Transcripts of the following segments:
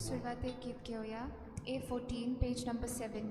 सुरवातेक गीत घेवया A14 page number 7.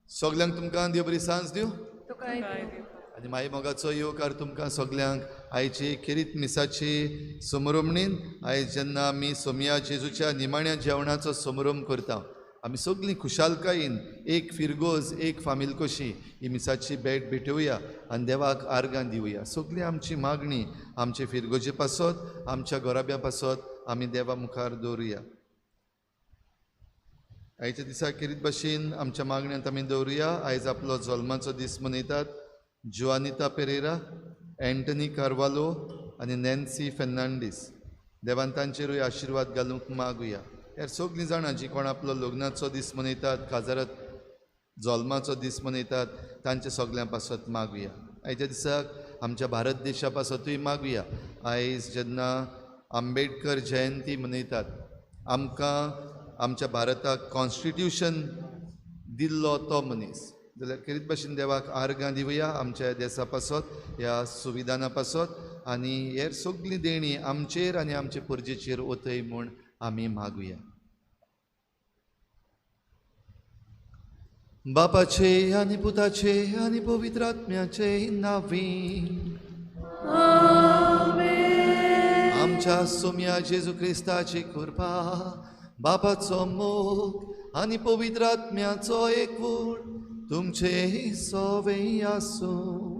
सगल्यांक तुमकां देव बरी सांज दिवं आनी माई मोगाचो येवकार तुमकां सगल्यांक आयची खेरीत मिसाची समरमणीन. आयज जेन्ना आमी सोमया जेजूच्या निमाण्या जेवणाचो समरम करता, आमी सगळीं खुशालकायेन एक फिरगोज एक फामील कशी ही मिसाची भेट भेटोवया आनी देवाक आर्गां दिवया. सगळीं आमची मागणी आमचे फिरगोजे पासत, आमच्या घराब्या पासत आमी देवा मुखार दवरुया. आयच्या दिसा खेरीत भाशेन आमच्या मागण्यांत आमी दवरुया. आयज आपलो जल्माचो दीस मनयतात जुआनिता पेरेरा, एंटनी कार्वालो आनी नॅन्सी फेर्नांडीस. देवान तांचेरूय आशिर्वाद घालूंक मागुया. हेर सगळीं जाणां जीं कोण आपलो लग्नाचो दीस मनयतात, काजारात जल्माचो दीस मनयतात, तांचे सगळ्यां पासत मागुया. आयच्या दिसाक आमच्या भारत देशा पासतूय मागुया. आयज जेन्ना आंबेडकर जयंती मनयतात, आमकां आमच्या भारताक कॉन्स्टिट्युशन दिल्लो तो मनीस, जाल्यार खेरीत भाशेन देवाक आर्गां दिवया आमच्या देसा पासत, ह्या संविधाना पासत आनी हेर सगळीं देणी आमचेर आनी आमचे परजेचेर ओतय म्हूण आमी मागुया. बापाचे आनी पुताचे आनी पवित्र आत्म्याचे नांवी आमच्या सोम्या जेजू क्रिस्ताची कृपा, बापाचो मोग आनी पवित्र आत्म्याचो एकवट तुमचे सवे आसूं.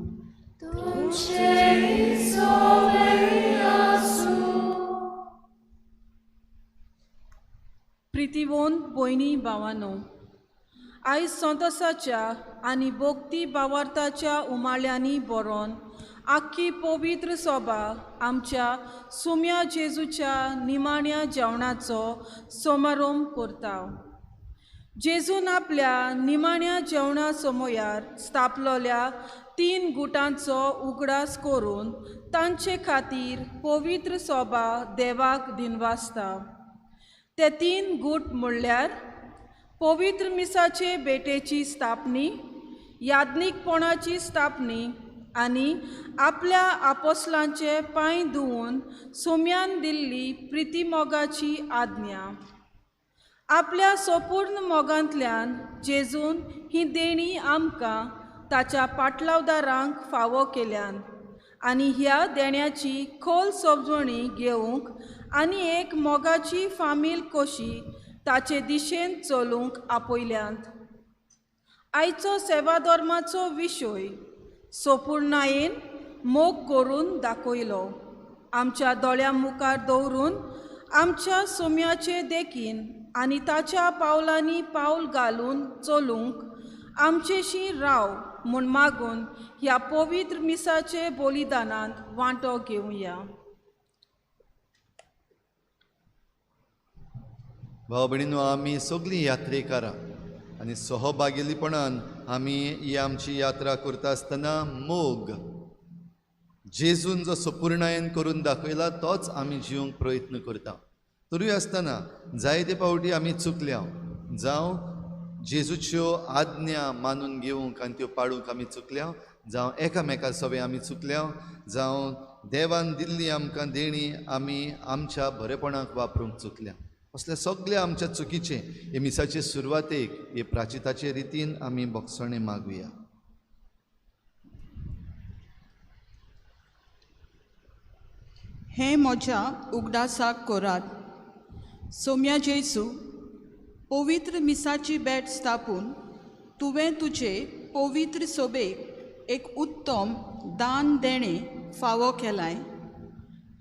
प्रितीवोन भयणी भावानो, आयज संतोसाच्या आनी भक्ती भावार्थाच्या उमाळ्यांनी बरोवन आख्खी पवित्र सोबा आमच्या सुम्या जेजूच्या निमाण्या जेवणाचो समारोंभ करता. जेजून आपल्या निमाण्या जेवणा समयार स्थापलोल्या 3 गुटांचो उगडास करून तांचे खातीर पवित्र सोबा देवाक दिनवासता. ते 3 गूट म्हणल्यार पवित्र मिसाचे भेटेची स्थापनी, याज्ञिकपणाची स्थापनी आनी आपल्या आपोसलांचे पांय धुवून सोम्यान दिल्ली प्रितीमोगाची आज्ञा. आपल्या सोपूर्ण मोगांतल्यान जेजून ही देणी आमकां ताच्या पाटलावदारांक फावो केल्यान आनी ह्या देण्याची खोल समजणी घेवंक आनी एक मोगाची फामील कशी ताचे दिशेन चलूंक आपयल्यांत. आयचो सेवाधर्माचो विशय सोपूर्णायेन मोग करून दाखयलो, आमच्या दोळ्यां मुखार दवरून आमच्या सोम्याचे देखीन आनी ताच्या पावलांनी पावल घालून चलूंक आमचेशी राव म्हूण मागून ह्या पवित्र मिसाचे बलिदानांत वांटो घेवया. भाव भयणीनो, आमी सगळीं यात्रेकारां आनी सहभागीपणान आमी ही आमची यात्रा करता आसतना मोग जेजून जो सपूर्णायन करून दाखयला तोच आमी जिवंक प्रयत्न करता. तरूय आसतना जायते फावटी आमी चुकल्या, जावं जेजूच्यो आज्ञा मानून घेवंक आनी त्यो पाळूंक आमी चुकल्या, जावं एकामेका सवें आमी चुकल्या, जावं देवान दिल्ली आमकां देणी आमी आमच्या बरेपणाक वापरूंक चुकल्या. असल्या सगळ्या आमच्या चुकीचें हे मिसाचे सुरवातेक हे प्राचिताचे रितीन आमी भोगसणें मागुया. हें म्हज्या उगडासाक कोरात. सोम्या जेजू, पवित्र मिसाची भेट स्थापून तुवें तुजे पवित्र सोबेक एक उत्तम दान देणें फावो केलाय.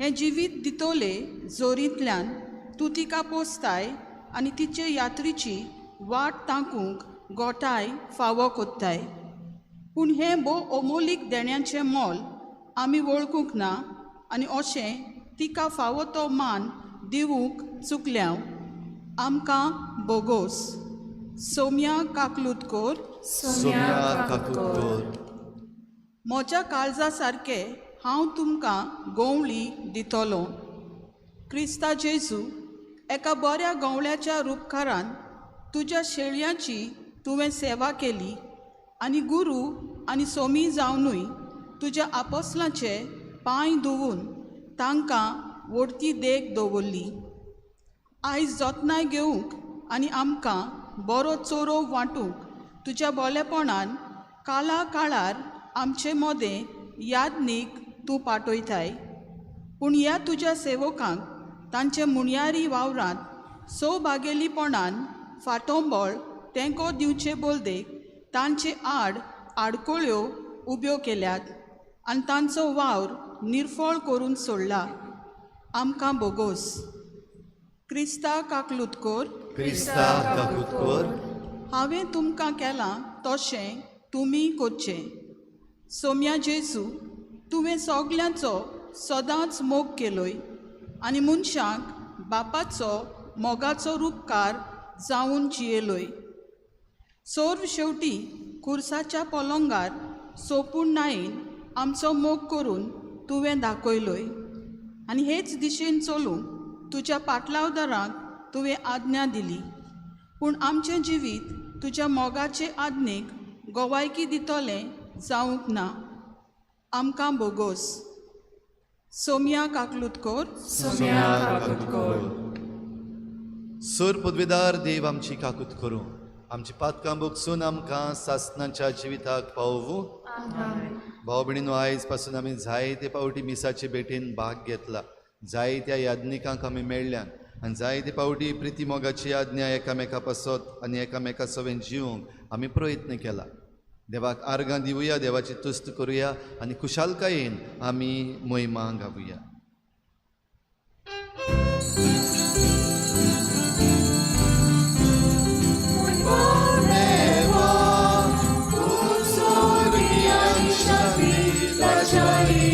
हें जिवीत दितोले जोरींतल्यान तूं तिका पोसताय आनी तिचे यात्रेची वाट तांकूंक गोठाय फावो कोत्ताय. पूण हें भोव अमोलीक देण्याचें मोल आमी वळखूंक ना आनी अशें तिका फावो तो मान दिवंक चुकल्या. आमकां बोगोस. सोम्या काकलूत कोर. सोम्या काकूत कोर. म्हज्या काळजा सारकें हांव तुमकां गोंवळी दितलो. क्रिस्ता जेजू, एका बऱ्या गवळ्याच्या रुपकारान तुज्या शेळयांची तुवें सेवा केली आनी गुरू आनी सोमी जावनूय तुज्या आपोसलांचे पांय धुवून तांकां वडती देख दवरली. आयज जतनाय घेवंक आनी आमकां बरो चोरो वांटूंक तुज्या बोलेपणान काला काळार आमचे मदें यादनीक तूं पाठयताय. पूण ह्या तुज्या सेवकांक तांचे मुणयारी वावरांत सौभागेलीपणान फाटोंबळ तेंको दिवचे बोलदेक तांचे आड आडकोळ्यो उब्यो केल्यात आनी तांचो वावर निर्फळ करून सोडला. आमकां बोगोस. क्रिस्ता काकलूत कोर. क्रिस्ता काकूत कोर. हांवें तुमकां केलां तशें तुमी करचें. सोम्या जेजू, तुवें सगल्यांचो सदांच मोग केलोय आनी मनशांक बापाचो मोगाचो रुपकार जावन जियेलोय. सोर्व शेवटी कुर्साच्या पलंगार सोपूण नायन आमचो मोग करून तुवें दाखयलोय आनी हेच दिशेन चलूंक तुज्या पाटलावदारांक तुवें आज्ञा दिली. पूण आमचें जिवीत तुज्या मोगाचे आज्ञेक गोवायकी दितलें जावंक ना. आमकां बोगोस. सोम्या काकलूत कोर. सोम्या काकूत कोर. सोर पदवेदार देव आमची काकूत करूं, आमची पातकां बोगसून आमकां सासनाच्या जिविताक पावोवूं. भाव भयणीनो, आयज पासून आमी जायते फावटी मिसाचे भेटेन भाग घेतला, जायत्या याज्ञिकांक आमी मेळ्ळ्यान आनी जायते फावटी प्रिती मोगाची आज्ञा एकामेका पासत आनी एकामेका सवें जिवंक आमी प्रयत्न केला. देवाक आर्गां दिवया, देवाची तुस्त करुया आनी खुशालकायेन आमी महिमा गावया. देवा, तूं स्वर्गीयांत शांती ताच्या.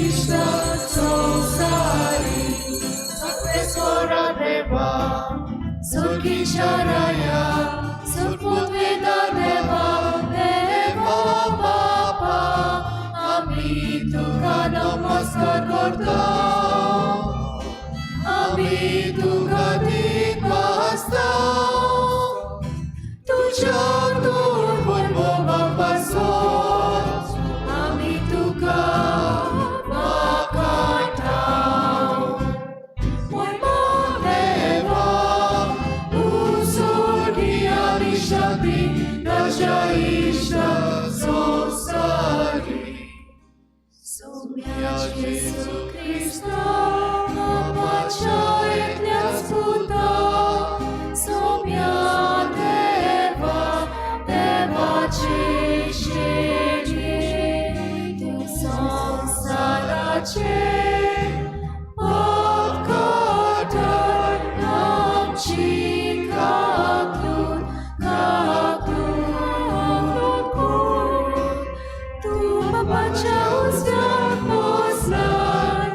इशाराया सुपुत्वेदा देवा देवा बापा आमी तुका नमस्कार करता आमी तुका दीत आसता तुज्या तोंड वैभवापासून आमी तुका वाखाणता. मोयमा देवा, उजळगी आनी शांती ताज्या इश्टा संवसारी. सोम्या जेजू क्रिस्ता बापाच्या एकल्याच पुता, सोम्या देवा, देवाचे शेणी, तूं संवसाराचे पाप काडटाय, आमची काकूट, काकूट कर. तूं बापाच्या उजव्याक बसलाय,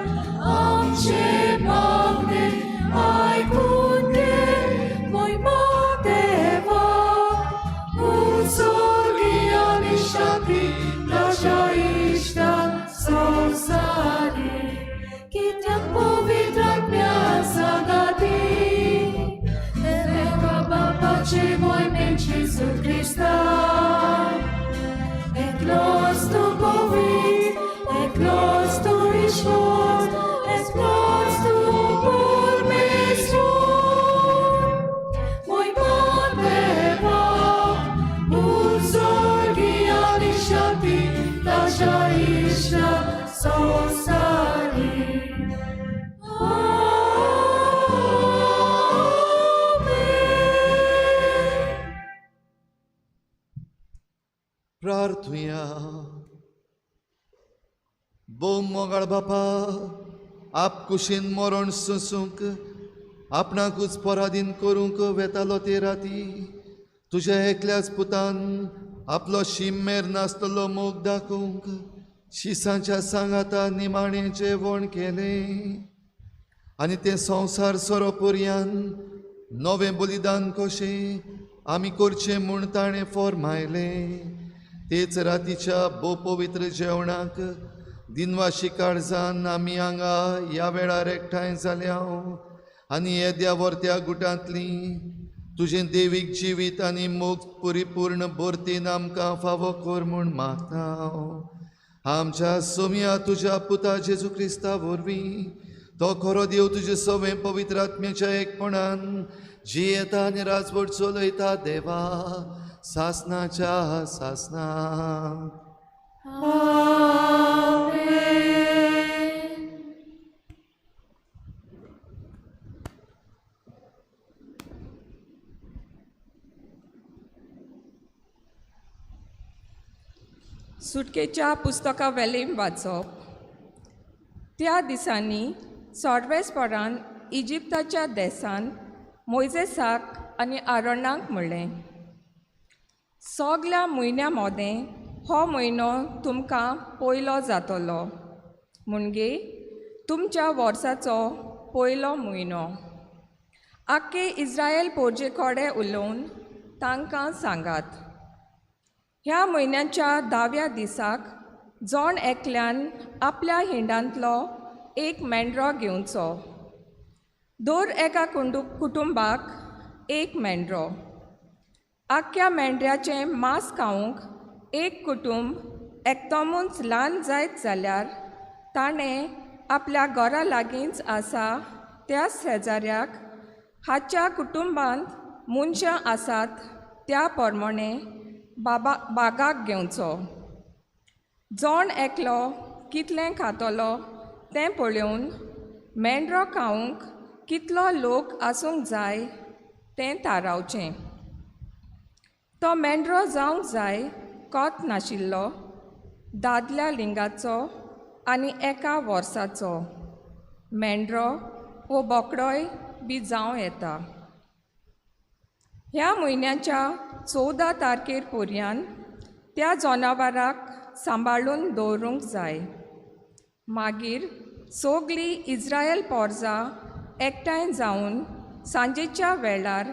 आमचे मागणे आयकून घे, मोयमा देवा, उजळगी आनी शांती ताज्या इश्टा संवसारी. कित्याक पवित्र आत्म्या सांगाती, देवा बापाचे मोहिमेन जेजू क्रिस्ता. एकलोच तूं पवित्र, एकलोच तूं ईश्वर, एकलोच तूं परमेश्वर. मोयमा देवा, उजळगी आनी शांती ताज्या इश्टा संवसारी. आमेन. प्रार्थुया. भोव मोगाळ बापा, आप कुशीन मरण सोंसूंक आपणाकूच पराधीन करूंक वेतालो ते राती तुज्या एकल्याच पुतान आपलो शीम मेर नासतलो मोग दाखोवंक शिसांच्या सांगाता निमाणें जेवण केलें आनी तें संवसार सोरोपर्यान नवें बलिदान कशें आमी करचें म्हूण ताणें फॉर्मायलें. तेच रातीच्या भोव पवित्र जेवणाक दिनवाशी काळजान आमी हांगा ह्या वेळार एकठांय जाल्या आनी येद्या वर्त्या गुटांतली तुजें देवीक जिवीत आनी मोग परिपूर्ण भरतीन आमकां फावो कर म्हूण मागता. आमच्या सोम्या तुज्या पुता जेजू क्रिस्ता वरवीं, तो खरो देव तुजे सवें पवित्र आत्म्याच्या एकपणान जियेता आनी राजवट चलयता देवा सासनाच्या सासना. आमेन. सुटकेच्या पुस्तका वेलें वाचप. त्या दिसांनी सर्वेस्परान इजिप्ताच्या देसान मोयजेसाक आनी आरोणाक म्हणलें, सगल्या म्हयन्या मोदें हो म्हयनो तुमकां पयलो जातलो, म्हणजे तुमच्या वर्साचो पयलो म्हयनो. आख्खे इस्रायल पोरजे कडेन उलोवन तांकां सांगात, ह्या म्हयन्याच्या 10व्या दिसाक जण एकल्यान आपल्या हिंडांतलो एक मेंढरो घेवचो, दर एका कुटुंबाक एक मेंढरो. आख्ख्या मेंढऱ्याचें मांस खावंक एक कुटुंब एकदमूच ल्हान जायत जाल्यार ताणें आपल्या घरा लागींच आसा त्या शेजाऱ्याक हाच्या कुटुंबांत मनशां आसात त्या प्रमाणे बाबा बागाक घेवचो. जण एकलो कितलें खातलो तें पळोवन मेंढरो खावंक कितलो लोक आसूंक जाय तें थारावचें. तो मेंढरो जावंक जाय कोत नाशिल्लो, दादल्या लिंगाचो आनी एका वर्साचो मेंढरो वो बोकडोय बी जावं येता. ह्या म्हयन्याच्या 14 तारखेर पर्यंत त्या जनावराक सांबाळून दवरूंक जाय. मागीर सगळीं इस्रायल पोरजां एकठांय जावन सांजेच्या वेळार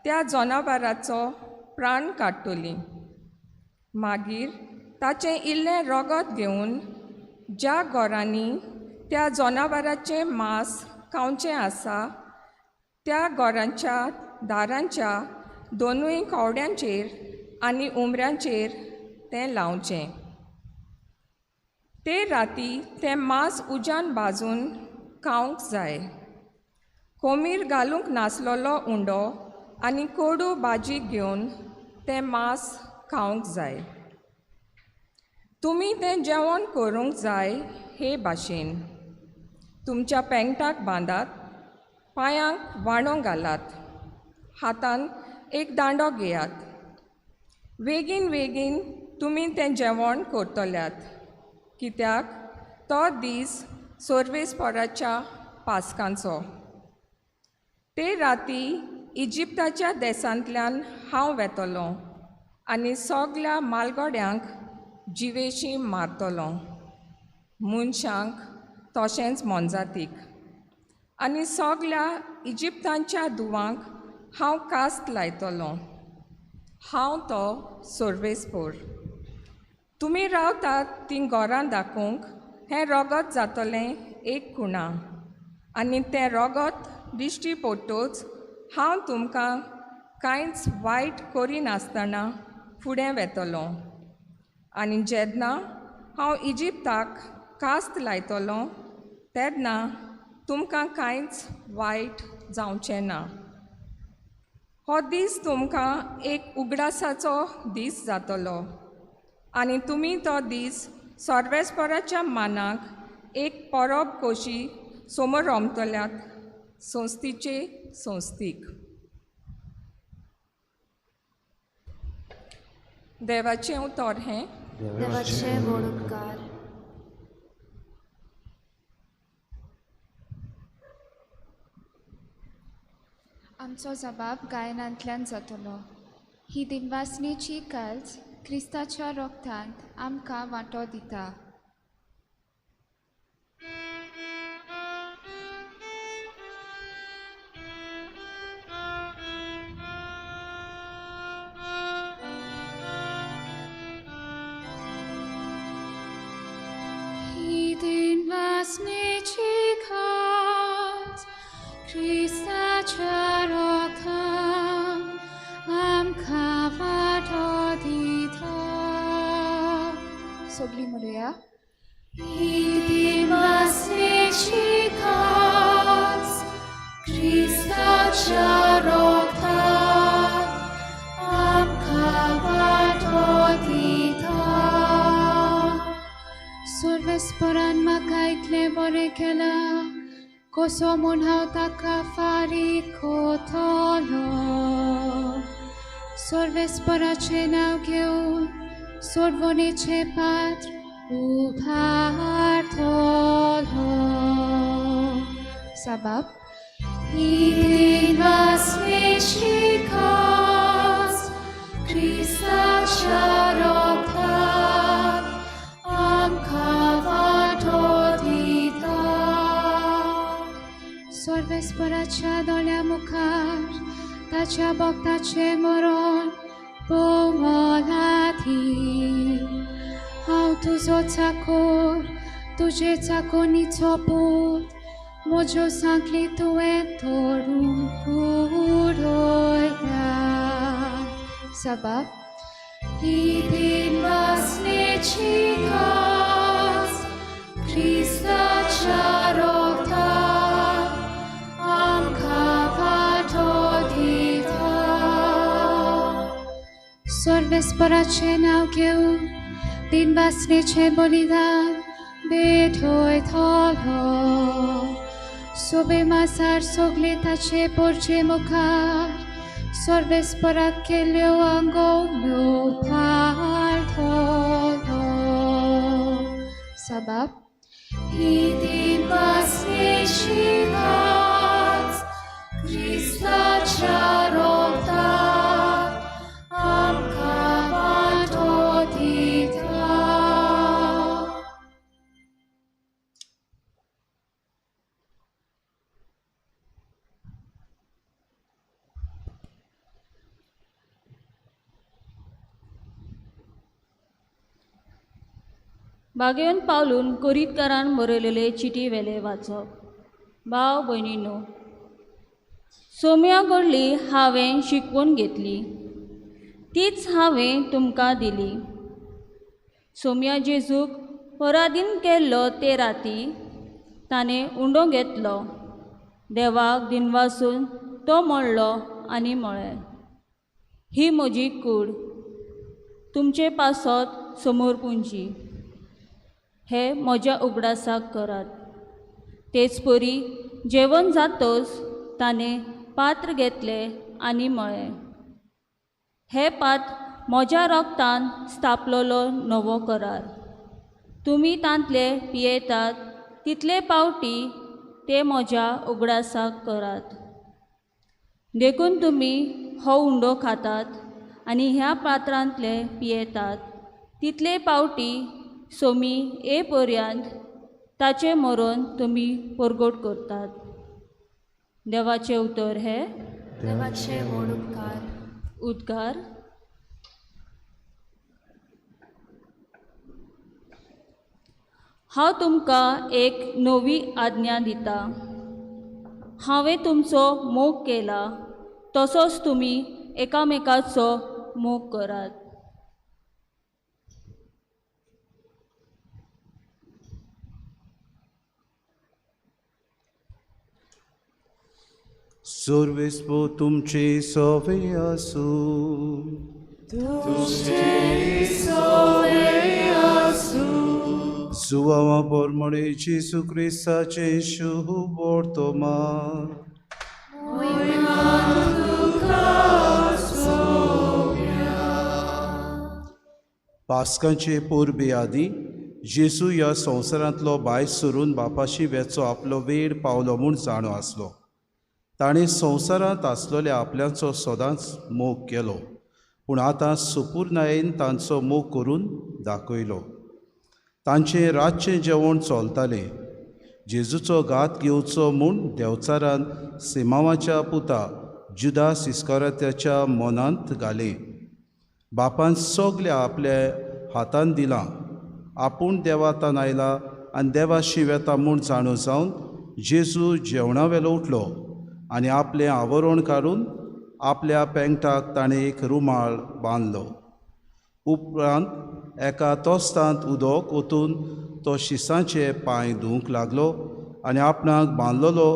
त्या जनावराचो प्राण काडटलीं. मागीर ताचें इल्लें रगत घेवन ज्या घरांनी त्या जनावराचें मांस खावचें आसा त्या घरांच्या दारांच्या दोनूय कवड्यांचेर आनी उमऱ्यांचेर तें लावचें. ते राती तें मांस उज्यान भाजून खावंक जाय. कोमीर घालूंक नासलेलो उंडो आनी कोडू भाजी घेवन तें मांस खावंक जाय. तुमी तें जेवण करूंक जाय हे भाशेन. तुमच्या पेंगटाक बांदात, पांयांक वाणो घालात, हातान एक दांडो घेयात. वेगीन वेगीन तुमी तें जेवण करतल्यात, कित्याक तो दीस सर्वेस्पराच्या पास्कांचो. ते राती इजिप्ताच्या देसांतल्यान हांव वेतलो आनी सगल्या मालगड्यांक जिवेशी मारतलो, मनशांक तशेंच मोनजातीक, आनी सगल्या इजिप्तांच्या दुवांक हांव कास्त लायतलो. हांव तो सर्वेस्पोर. तुमी रावतात तीं घरां दाखोवंक हें रगत जातलें एक खुणा, आनी तें रगत दिश्टी पडटच हांव तुमकां कांयच वायट करिनासतना फुडें वेतलो. आनी जेन्ना हांव इजिप्ताक कास्त लायतलो तेन्ना तुमकां कांयच वायट जावचें ना. हो दीस तुमकां एक उगडासाचो दीस जातलो आनी तुमी तो दीस सर्वेस्पराच्या मानाक एक परब कशी समरमतल्यात संस्थीचे संस्थीक. देवाचें उतर हें. देवाचे व्हड उपकार. आमचो जबाब गायनांतल्यान जातलो. ही दिनवासनेची काल्च क्रिस्ताच्या रोगतांत आमकां वांटो दिता. ही दिनवासनेची काल्च क्रिस्ताच्या रोगतांत आमकां वांटो दिता. सगळीं म्हणुया. ही दिनवासनेची काल्च क्रिस्ताच्या रोगतांत आमकां वांटो दिता. सर्वेस्परान म्हाका इतलें बरें केलां, कसो म्हूण हांव ताका फारीक कोतलो. सर्वेस्पराचें नांव घेवन सोडवणेचें पात्र उबारतलो. साबाब. ही दिनवासनेची कास क्रिस्ताच्या रोगतांत आमकां वांटो दिता. सर्वेस्पराच्या दोळ्या मुखार ताच्या भक्ताचें मरण भोव-मोलादीक. हांव तुजो चाकोर, तुजे चाकोनीचो पूत, म्हज्यो सांखळी तुवें तोडून उडयल्या. साबाब. ही दिनवासनेची कास क्रिस्ताच्या रोगतांत आमकां वांटो दिता. सर्वेस्पराचें नांव घेवन दिनवासनेचें बलिदान भेटयतलो. सोबे मासार सगळे ताचे पोरचे मुखार सर्वेस्पराक केल्ल्यो आंगवण्यो पाळटलो. साबाब. ही दिनवासनेची कास क्रिस्ताच्या रोगतांत आमकां वांटो दिता. बागेवन पावलून कोरीतकारान बरयलेले चिटी वेले वाचप. भाव भयणीनो, सोम्या कडली हांवें शिकवून घेतली तीच हांवें तुमकां दिली. सोम्या जेजूक पराधीन केल्लो ते राती ताणें उंडो घेतलो, देवाक दिनवासून तो मोडलो आनी म्हळें, ही म्हजी कूड तुमचे पासत समर्पुंची, हे म्हज्या उगडासाक करात. तेच परी जेवण जातच ताणें पात्र घेतलें आनी म्हळें, हें पात्र म्हज्या रोगतान स्थापलेलो नवो करार, तुमी तांतले पियेतात तितले पावटी ते म्हज्या उगडासाक करात. देखून तुमी हो उंडो खातात आनी ह्या पात्रांतले पियेतात तितले पावटी सोमी ए पर्यंत ताचें मरण तुमी परगट करतात. देवाचें उतर हें. देवाचे व्हड उपकार. उद्गार. हांव तुमकां एक नवी आज्ञा दिता, हांवें तुमचो मोग केला तसोच तुमी एकामेकाचो मोग करात. सर्वेस्पो तुमचे सवे आसूं. तुमचे सवे आसूं. सुवावा परमणे जेजू क्रिस्ताचें शुभ वर्तमान. पास्कांचे परबे आदीं जेजू ह्या संवसारांतलो भायर सरून बापाशी वेचो आपलो वेळ पावलो म्हूण जाणो आसलो. ताणें संवसारांत आसलेल्या आपल्यांचो सदांच मोग केलो, पूण आतां सुपुर्णायेन तांचो मोग करून दाखयलो. तांचें रातचें जेवण चलतालें. जेजूचो घात घेवचो म्हूण देवचारान सिमांवाच्या पुता जुदास इस्कारियोताच्या मनांत घालें. बापान सगळें आपल्या हातान दिलां, आपूण देवातान आयला आनी देवाशी वेता म्हूण जाणो जावन जेजू जेवणा वेलो उठलो आनी आपलें आवरण काडून आपल्या पेंगटाक ताणें एक रुमाल बांदलो. उपरांत एका तोस्तांत उदक ओतून तो शिसांचे पांय धुवंक लागलो आनी आपणाक बांदलेलो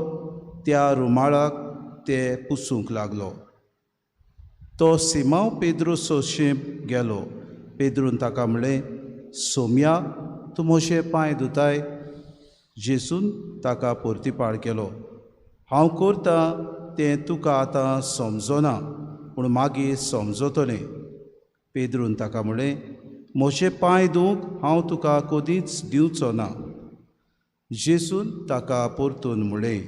त्या रुमाळाक ते पुसूंक लागलो. तो सिमांव पेद्रू सोशें गेलो. पेद्रून ताका म्हणलें, सोम्या, तूं म्हजे पांय धुताय? जेजून ताका परतीपाळ केलो, हांव करतां तें तुका आतां समजना, पूण मागीर समजतलें. पेद्रून ताका म्हणलें, म्हजे पांय धुवंक हांव तुका कदींच दिवचो ना. जेजून ताका परतून म्हणलें,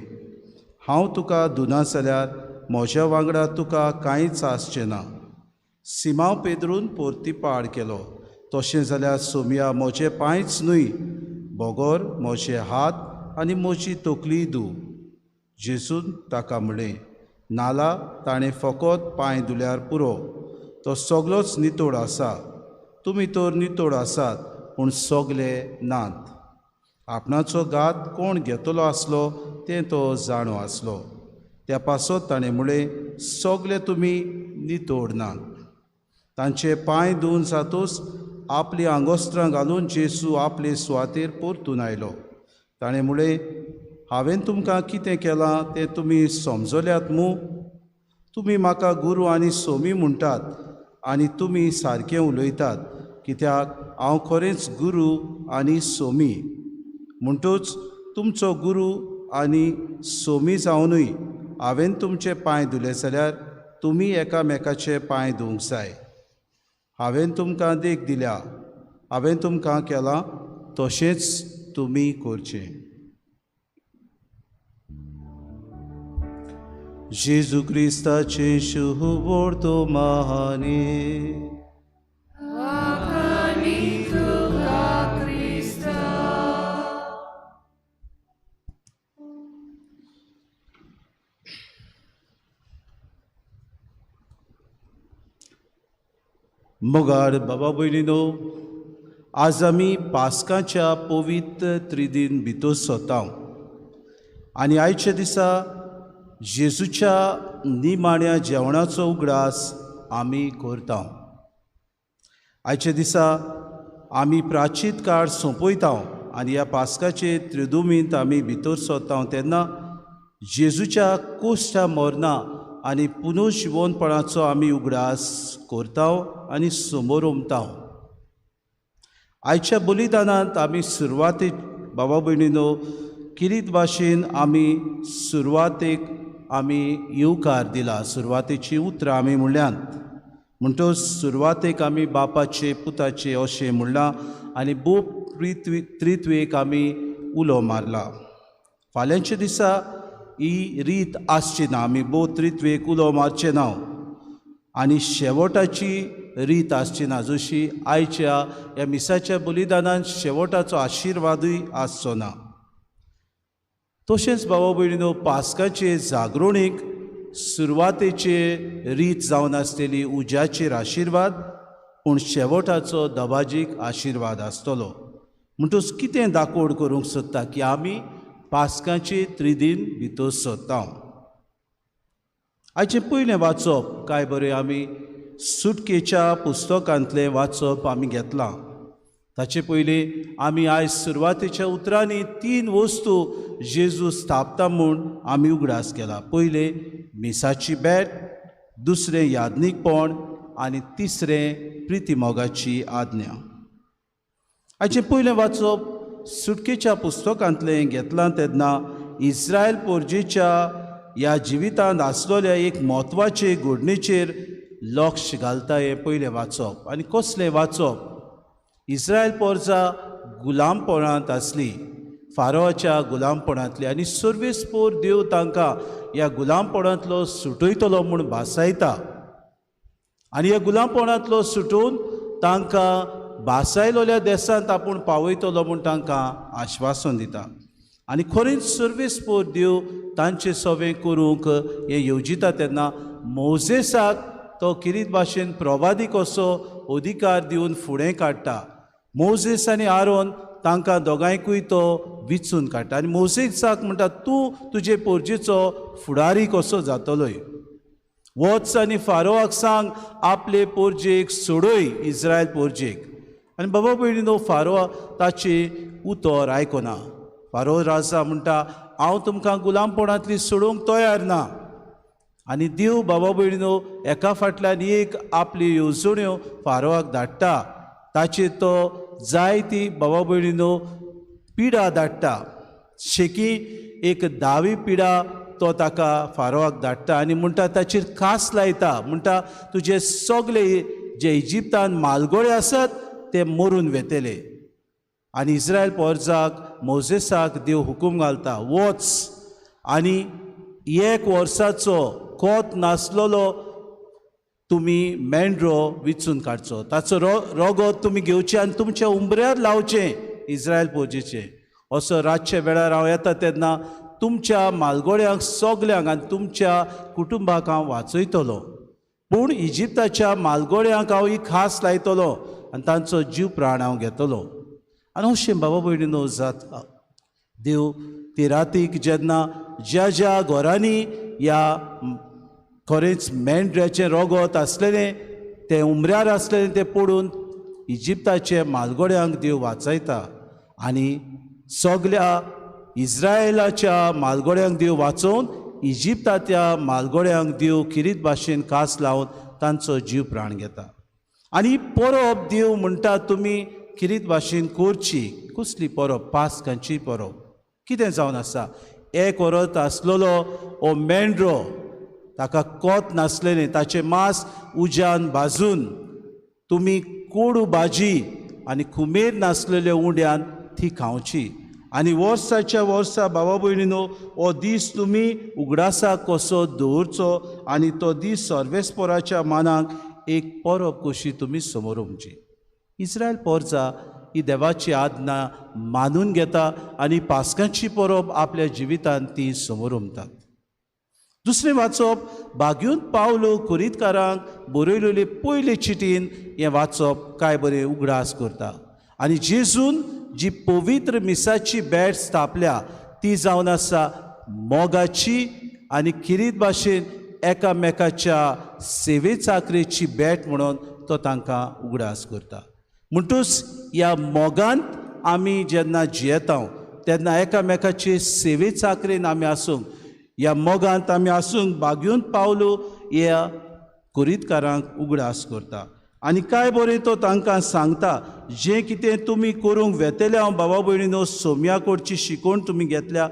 हांव तुका धुना जाल्यार म्हज्या वांगडा तुका कांयच आसचें ना. सिमांव पेद्रून परतीपाळ केलो, तशें जाल्यार सोम्या म्हजे पांयच न्हय बगर म्हजे हात आनी म्हजी तकली धूव. जेजून ताका म्हणलें, नाला ताणें फकत पांय धुल्यार पुरो, तो सगळोच नितळ आसा. तुमी तर नितळ आसात, पूण सगळे नात. आपणाचो घात कोण घेतलो आसलो तें तो जाणो आसलो. त्या पासत ताणें म्हणलें, सगळे तुमी नितळ नात. तांचे पांय धुवन जातूच आपलीं आंगोस्त्रां घालून जेजू आपले सुवातेर परतून आयलो. ताणें म्हणलें, हांवें तुमकां कितें केलां तें तुमी समजल्यात मूं? तुमी म्हाका गुरू आनी सोमी म्हणटात आनी तुमी सारकें उलयतात, कित्याक हांव खरेंच गुरू आनी सोमी. म्हणटूच तुमचो गुरू आनी सोमी जावनूय हांवें तुमचे पांय धुले जाल्यार तुमी एकामेकाचे पांय धुवंक जाय. हांवें तुमकां देख दिल्या, हांवें तुमकां केलां तशेंच तुमी करचें. जेजू क्रिस्ताचें शुभ वर्तमाने. मोगार बाबा भयणीनो, आज आमी पास्काच्या पवित्र त्रिदीन भितर सोताव आनी आयच्या दिसा जेजूच्या निमाण्या जेवणाचो उगडास आमी करता. आयच्या दिसा आमी प्राचीत काळ सोंपयता आनी ह्या पास्काचे त्रिदुमींत आमी भितर सोताव तेन्ना जेजूच्या कोश्टा मरना आनी पुनर्जिवनपणाचो आमी उगडास करता आनी समोर उमता. आयच्या बलिदानांत आमी सुरवातेक बाबा भयणीनो किरीत भाशेन आमी सुरवातेक आमी येवकार दिला. सुरवातेची उतरां आमी म्हणल्यांत म्हणटच सुरवातेक आमी बापाचे पुताचे अशें म्हणलां आनी भोव त्रित्वेक आमी उलो मारला. फाल्यांच्या दिसा ही रीत आसची ना, आमी भोव त्रित्वेक उलो मारचे ना आनी शेवटाची रीत आसची ना, जशी आयच्या ह्या मिसाच्या बलिदानान शेवटाचो आशिर्वादूय आसचो ना. तशेंच बाबा भयणीनो पास्काचे जागरणीक सुरवातेचे रीत जावन आसतली उज्याचेर आशिर्वाद, पूण शेवटाचो दबाजीक आशिर्वाद आसतलो. म्हणटच कितें दाकोड करूंक सोदता की आमी पास्काचे त्रिदीन भितर सोदता. आयचें पयलें वाचप काय बरें आमी सुटकेच्या पुस्तकांतलें वाचप आमी घेतलां. ताचे पयलीं आमी आयज सुरवातेच्या उतरांनी तीन वस्तू जेजू स्थापता म्हूण आमी उगडास केला. पयलें मिसाची भेट, दुसरें यादनीकपण आनी तिसरें प्रितीमोगाची आज्ञा. आयचें पयलें वाचप सुटकेच्या पुस्तकांतलें घेतलां तेन्ना इस्रायल पोरजेच्या ह्या जिवितांत आसलेल्या एक म्हत्वाचे घडणेचेर लक्ष घालता हें पयलें वाचप. आनी कसलें वाचप? इस्रायल पोरजा गुलामपणांत आसली, फारोच्या गुलामपणांतली, आनी सर्वेस्पोर देव तांकां ह्या गुलामपणांतलो सुटयतलो म्हूण भासायता आनी ह्या गुलामपणांतलो सुटून तांकां भासायलोल्या देसांत आपूण पावयतलो म्हूण तांकां आश्वासन दिता. आनी खरेंच सर्वेस्पोर देव तांचे सवें करूंक हें येवजिता तेन्ना मोजेसाक तो किरीत भाशेन प्रवादीक असो अधिकार दिवन फुडें काडटा. मोजेस आनी आरोन तांकां दोगांयकूय तो विचून काडटा आनी मोजेसाक म्हणटा तूं तुजे पोरजेचो फुडारी कसो जातलोय, वच आनी फारोवाक सांग आपले पोरजेक सोडय, इस्रायल पोरजेक. आनी बाबा भयणीनो फारो ताचे उतर आयकना. फारो राजा म्हणटा हांव तुमकां गुलामपणांतली सोडूंक तयार ना. आनी देव बाबा भयणीनो एका फाटल्यान एक आपली येवजण्यो फारोवाक धाडटा. ताचेर तो जायती बाबा भयणीनो पिडा धाडटा. शेकी एक दावी पिडा तो ताका फारोवाक धाडटा आनी म्हणटा ताचेर खास लायता, म्हणटा तुजे सगळे जे इजिप्तान मालगोळे आसात ते मरून वेतले. आनी इस्रायल पोरजाक मोजेसाक देव हुकूम घालता वच आनी एक वर्साचो कोत नासलेलो तुमी मेंढरो विचून काडचो, ताचो रोगोत तुमी घेवचें आनी तुमच्या उंबऱ्यार लावचें इस्रायल पोजेचें. असो रातच्या वेळार हांव येता तेन्ना तुमच्या मालगोड्यांक सगल्यांक आनी तुमच्या कुटुंबाक हांव वाचयतलो, पूण इजिप्ताच्या मालगोड्यांक हांव ही खास लायतलो आनी तांचो जीव प्राण हांव घेतलो. आनी अशें बाबा भयणीनो जाता. देव ते रातीक जेन्ना ज्या ज्या घरांनी ह्या खरेंच मेंढऱ्याचें रोगोत आसलेलें तें उमऱ्यार आसलेलें तें पडून इजिप्ताचे मालगोड्यांक देव वाचयता आनी सगल्या इस्रायलाच्या मालगोड्यांक देव वाचोवन इजिप्ताच्या मालगोड्यांक देव किरीत भाशेन कास लावन तांचो जीव प्राण घेता. आनी परब देव म्हणटा तुमी किरीत भाशेन करची. कसली परब? पास्कांची परब. कितें जावन आसा? एक वरत आसलेलो हो मेंढरो, ताका कोत नासलेलें, ताचें मांस उज्यान भाजून तुमी कोडू भाजी आनी खुमेर नासलेल्या उंड्यान ती खावची. आनी वर्साच्या वर्सा बाबा भयणीनो हो दीस तुमी उगडासाक कसो दवरचो आनी तो दीस सर्वेस्पोराच्या मानाक एक परब कशी तुमी समोर उमची. इस्रायल पोरजा ही देवाची आज्ञा मानून घेता आनी पास्कांची परब आपल्या जिवितांत ती समोर उमतात. दुसरें वाचप बाग्यून पावलो कुरीतकारांक बरयलेले पयले चिटीन हें वाचप काय बरें उगडास करता. आनी जेजून जी पवित्र मिसाची भेट स्थापल्या ती जावन आसा मोगाची आनी किरीत भाशेन एकामेकाच्या सेवे चाकरेची भेट म्हणून तो तांकां उगडास करता. म्हणटूच ह्या मोगांत आमी जेन्ना जियेता तेन्ना एकामेकाचे सेवे चाकरेन आमी आसूंक, ह्या मोगांत आमी आसूंक बागयोन पावलो ह्या कोरितकारांक उगडास करता. आनी काय बरें तो तांकां सांगता, जें कितें तुमी करूंक वेतले हांव बाबा भयणीनो सोम्या कडची शिकवण तुमी घेतल्या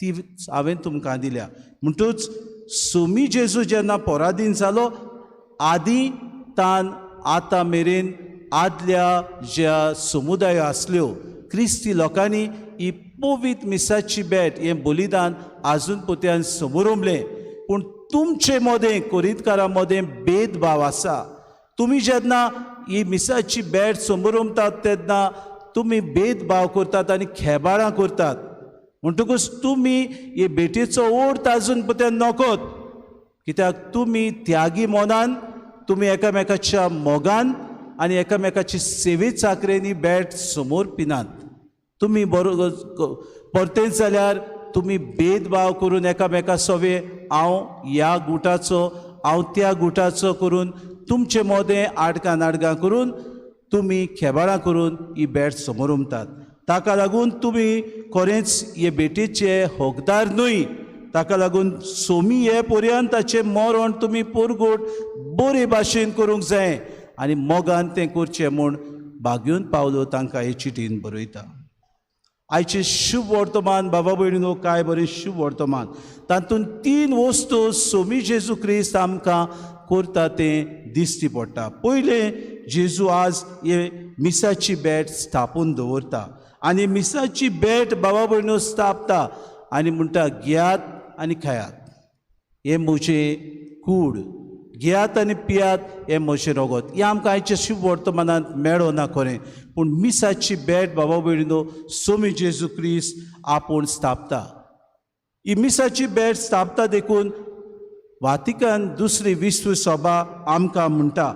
ती हांवें तुमकां दिल्या. म्हणटूच सोमी जेजू जेन्ना पोरादीन जालो आदी तान आतां मेरेन आदल्या ज्या समुदाय आसल्यो क्रिस्ती लोकांनी ही पवित्र मिसाची भेट हें बलिदान आजून पोत्यान समोरमलें. पूण तुमचे मदें कोरितकारां मदें भेदभाव आसा. तुमी जेन्ना ही मिसाची भेट समोरमतात तेन्ना तुमी भेदभाव करतात आनी खेबाळां करतात. म्हणटकूच तुमी हे भेटीचो अर्थ आजून पोत्यान नकोत, कित्याक तुमी त्यागी मनान, तुमी एकामेकाच्या मोगान आनी एकामेकाची सेवे चाकरेनी भेट समोर पिनात. तुमी बरो परतेच जाल्यार तुमी भेदभाव करून एकामेका सवे हांव ह्या गुटाचो हांव त्या गुटाचो करून तुमचे मोदें आडकां नाडकां करून तुमी खेबाळां करून ही भेट समोर उमतात. ताका लागून तुमी खरेंच हे भेटीचे हकदार न्हय. ताका लागून सोमी हे पर्यंत ताचें मरण तुमी पोरगोट बरे भाशेन करूंक जाय आनी मोगान तें करचें म्हूण बागयोन पावलो तांकां हे चिटीन बरयता. आयचें शुभ वर्तमान बाबा भयणीनो काय बरें शुभ वर्तमान. तातूंत तीन वस्तू सोमी जेजू क्रिस्त आमकां करता तें दिश्टी पडटा. पयलें, जेजू आज हे मिसाची भेट स्थापून दवरता आनी मिसाची भेट बाबा भयणीनो स्थापता आनी म्हणटा घेयात आनी खायात, हें म्हजें कूड, घेयात आनी पियात, हें म्हजें रगत. हें आमकां आयच्या शुभ वर्तमानांत मेळना खरें, पूण मिसाची भेट बाबा भयणीनो सोमी जेजू क्रिस्त आपूण स्थापता. ही मिसाची भेट स्थापता देखून वातिकान दुसरी विश्व सभा आमकां म्हणटा,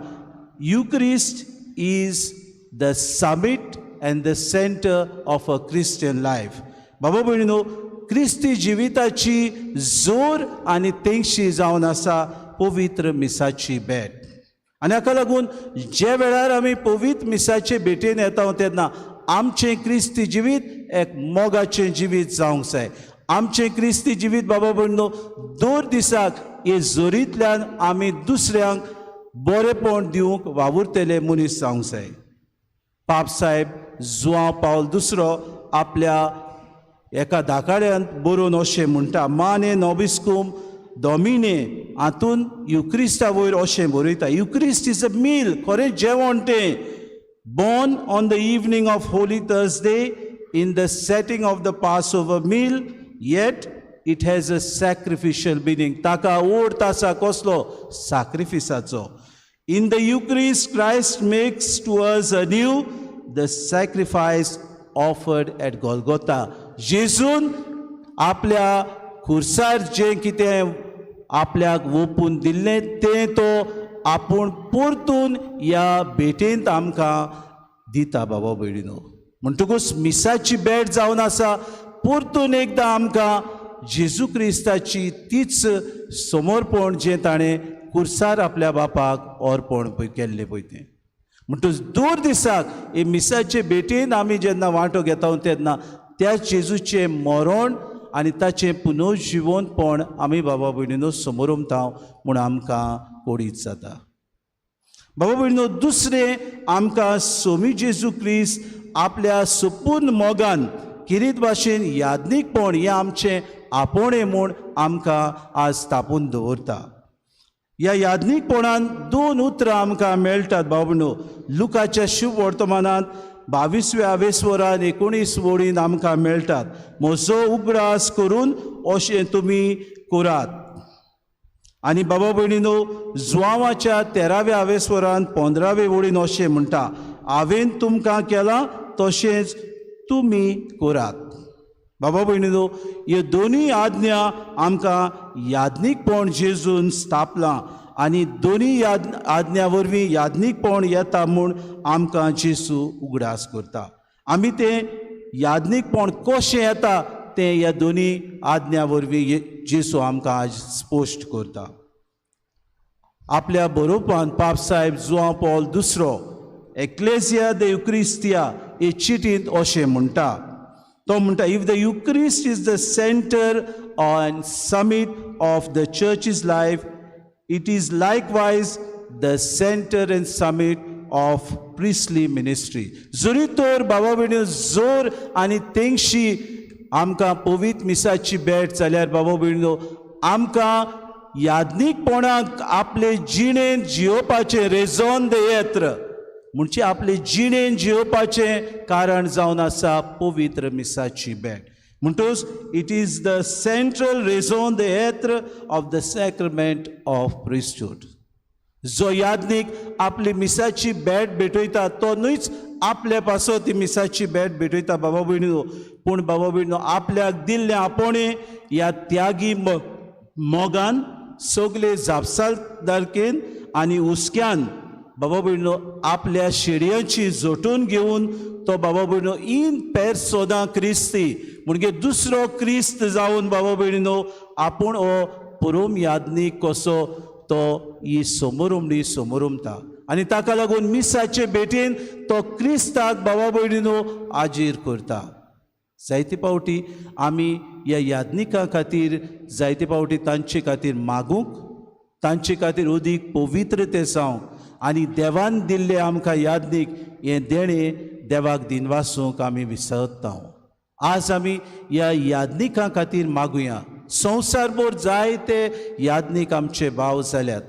Eucharist is the summit and the centre of a Christian life. बाबा भयणीनो, क्रिस्ती जिविताची जोर आनी तेंगशी जावन आसा पवित्र मिसाची भेट. आनी हाका लागून जे वेळार आमी पवित्र मिसाचे भेटेन येता तेन्ना आमचें क्रिस्ती जिवीत एक मोगाचें जिवीत जावंक जाय. आमचें क्रिस्ती जिवीत बाबा भयणीनो दर दिसाक हे जोरींतल्यान आमी दुसऱ्यांक बरेपण दिवंक वावुरतले मनीस जावंक जाय. पाप साहेब जुआंव पावल दुसरो आपल्या एका दाकाड्यांत बरोवन अशें म्हणटा, माने नॉबिस्कूम दोमिने हातून युक्रिस्ता वयर अशें बरयता, युक्रिस्ट is a मील, खरें जेवण तें, born on the evening of Holy Thursday in the setting of the Passover meal, yet it has a sacrificial meaning. ताका अर्थ आसा कसलो? साक्रिफिसाचो. In the Eucharist Christ makes to us anew the sacrifice offered at Golgotha. जेजून आपल्या खुर्सार जें कितें आपल्याक ओपून दिल्लें तें तो आपूण परतून ह्या भेटेंत आमकां दिता बाबा भयणीनो. म्हणटकूच मिसाची भेट जावन आसा परतून एकदां आमकां जेजू क्रिस्ताची तीच समर्पण जें ताणें कुर्सार आपल्या बापाक अर्पण पळय केल्लें पळय तें. म्हणटकूच दर दिसाक हे मिसाचे भेटेन आमी जेन्ना वांटो घेता तेन्ना त्या जेजूचें मरण आनी ताचें पुनर्जिवनपण आमी बाबा भयणीनो समोर उमता म्हूण आमकां कोडीत जाता. बाबा भयणीनो, दुसरें आमकां सोमी जेजू क्रिस्त आपल्या सुपूर्ण मोगान किरीत भाशेन यादनीकपण हें आमचें आपोवणें म्हूण आमकां आज स्थापून दवरता. ह्या यादनीकपणान दोन उतरां आमकां मेळटात बाबा भयणीनो. लुकाच्या शुभ वर्तमानांत 22व्या आवेस्वरान 19 वळीन आमकां मेळटात, म्हजो उगडास करून अशें तुमी करात. आनी बाबा भयणीनो, जुवांवाच्या 13व्या आवेस्वरान 15वे वळीन अशें म्हणटा, हांवें तुमकां केलां तशेंच तुमी करात. बाबा भयणीनो, ह्यो दोनूय आज्ञा आमकां यादनीकपण जेजून स्थापलां आनी दोनूय आज्ञा वरवीं यादनीकपण येता म्हूण आमकां जेजू उगडास करता. आमी तें याज्ञीकपण कशें येता तें ह्या दोनी आज्ञा वरवीं जेजू आमकां आज स्पश्ट करता. आपल्या बरोवपान पाप साहेब जुआंव पॉल दुसरो एक्लेजिया दे युक्रिस्तिया हे चिटींत अशें म्हणटा. तो म्हणटा, if the Eucharist is the centre and summit of the church's life, it is likewise the centre and summit of priestly ministry. जरी तर बाबा भयणीनो जोर आनी तेंगशी आमकां पवित्र मिसाची भेट जाल्यार बाबा भयणीनो आमकां याज्ञीकपणाक आपले जिणेंत जियोवपाचें रेजोन दे येत्र म्हणजे आपले जिणेन जियोवपाचें कारण जावन आसा पवित्र मिसाची भेट. म्हणटूच it is the central raison d'etre of the sacrament of priesthood. जो याज्ञीक आपली मिसाची भेट भेटयता तो न्हूच आपले पासत ती मिसाची भेट भेटयता बाबा भयणीनो, पूण बाबा भयणीनो आपल्याक दिल्लें आपोवणें ह्या त्यागी मोगान सगळे जापसालदारकेन आनी हुस्क्यान बाबा भयणीनो आपल्या शेडयांची जोटून घेवन तो बाबा भयणीनो इन पेर्सोना क्रिस्ती म्हणजे दुसरो क्रिस्त जावन बाबा भयणीनो आपूण हो पुरोम याज्ञीक कसो तो ही समोरुमणी समोरुमता आनी ताका लागून मिसाचे भेटीन तो क्रिस्ताक बाबा भयणीनो आजीर करता. जायते फावटी आमी ह्या याज्ञिकां खातीर जायते फावटी तांचे खातीर मागूंक, तांचे खातीर अदीक पवित्र ते जावंक आनी देवान दिल्ले आमकां याज्ञीक हें देणें देवाक दिनवासूंक आमी विसरता. आज आमी ह्या याज्ञिकां खातीर मागुया. संवसारभर जायते याज्ञीक आमचे भाव जाल्यात,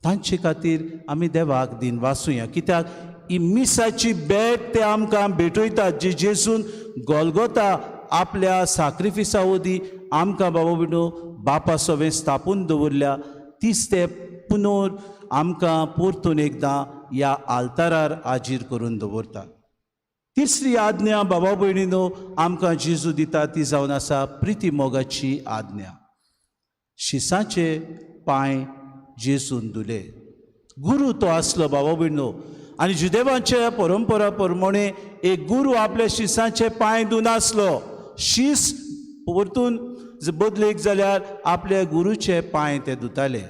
तांचे खातीर आमी देवाक दिनवासुया. कित्याक ही मिसाची भेट ते आमकां भेटयतात जी जेजून गोलगोता आपल्या साक्रिफिसा वरवीं आमकां बाबा भयणीनो बापा सवें स्थापून दवरल्या तीच ते पुनोर आमकां परतून एकदां ह्या आल्तारार आजीर करून दवरता. तिसरी आज्ञा बाबा भयणीनो आमकां जेजू दिता ती जावन आसा प्रिती मोगाची आज्ञा. शिसाचे पांय जेजून धुले. गुरू तो आसलो बाबा भयणीनो आनी जुदेवांच्या परंपरा प्रमाणे एक गुरू आपल्या शिसाचे पांय धुनासलो. शीस परतून बदलेक जाल्यार आपल्या गुरूचे पांय ते धुताले,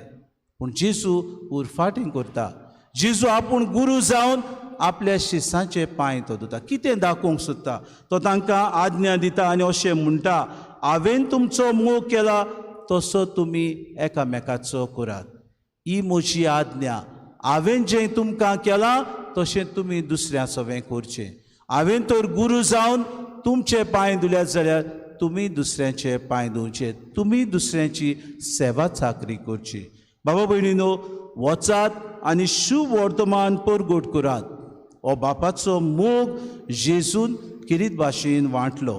पूण जेजू उरफाटीं करता. जेजू आपूण गुरू जावन आपल्या शिसांचे पांय तो धुता. कितें दाखोवंक सोदता तो तांकां आज्ञा दिता आनी अशें म्हणटा, हांवें तुमचो मोग केला तसो तुमी एकामेकाचो करात. ही म्हजी आज्ञा, हांवें जें तुमकां केलां तशें तुमी दुसऱ्या सवें करचें. हांवें तर गुरू जावन तुमचे पांय धुल्यात जाल्यार तुमी दुसऱ्यांचे पांय धुवचे, तुमी दुसऱ्यांची सेवा चाकरी करची. बाबा भयणीनो वचात आनी शुभ वर्तमान परगट करात. हो बापाचो मोग जेजून किरीत भाशेन वांटलो.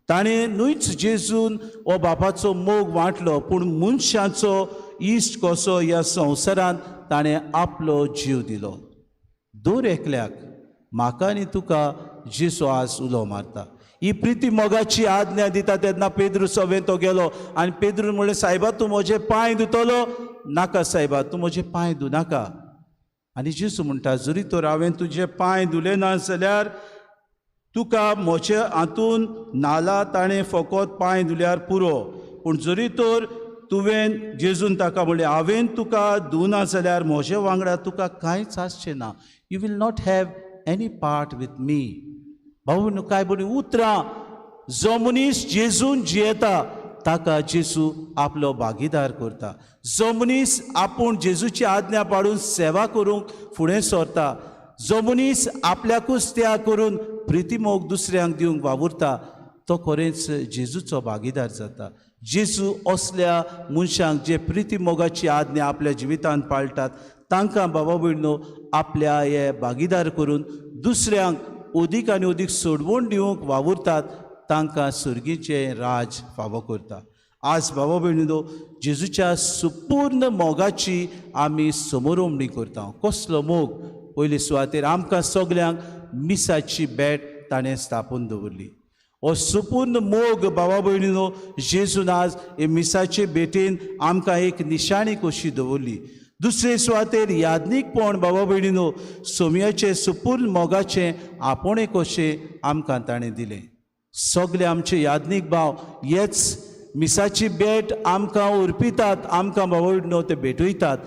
ताणें न्हूच जेजून हो बापाचो मोग वांटलो, पूण मनशाचो इश्ट कसो ह्या संवसारांत ताणें आपलो जीव दिलो. दर एकल्याक म्हाका आनी तुका जेजू आज उलो मारता. ही प्रिती मोगाची आज्ञा दिता तेन्ना पेद्रू सवें तो गेलो आनी पेद्रून म्हणलें, सायबा तूं म्हजे पांय धुतलो? नाका सायबा, तूं म्हजे पांय धुनाका. आनी जेजू म्हणटा, जरी तर हांवें तुजे पांय धुले ना जाल्यार तुका म्हजे हातून नाला ताणें फकत पांय धुल्यार पुरो, पूण जरी तर तुवें जेजून ताका म्हणलें हांवें तुका धुना जाल्यार म्हजे वांगडा तुका कांयच आसचें ना. You will not have any part with me. भाऊ न्हू काय बरीं उतरां. जो मनीस जेजून जियेता ताका जेजू आपलो भागीदार करता. जो मनीस आपूण जेजूची आज्ञा पाळून सेवा करूंक फुडें सरता, जो मनीस आपल्याकूच त्याग करून प्रितीमोग दुसऱ्यांक दिवंक वावुरता तो खरेंच जेजूचो भागीदार जाता. जेजू असल्या मनशांक जे प्रितीमोगाची आज्ञा आपल्या जिवितांत पाळटात तांकां बाबा भयणीनो आपल्या हे भागीदार करून दुसऱ्यांक अदीक आनी अदीक सोडवण दिवंक वावुरतात तांकां सर्गीचें राज फावो करता. आज बाबा भयणीनो जेजूच्या सुपूर्ण मोगाची आमी समोरोमणी करता. कसलो मोग? पयले सुवातेर आमकां सगल्यांक मिसाची भेट ताणें स्थापून दवरली. हो सुपूर्ण मोग बाबा भयणीनो जेजून आज हे मिसाचे भेटेन आमकां एक निशाणी कशी दवरली. दुसरे सुवातेर याज्ञीकपण बाबा भयणीनो सोम्याचें सुपूर्ण मोगाचें आपोणें कशें आमकां ताणें दिलें. सगळे आमचे याज्ञीक भाव हेच मिसाची भेट आमकां अर्पितात, आमकां बाबा भयणीनो ते भेटयतात.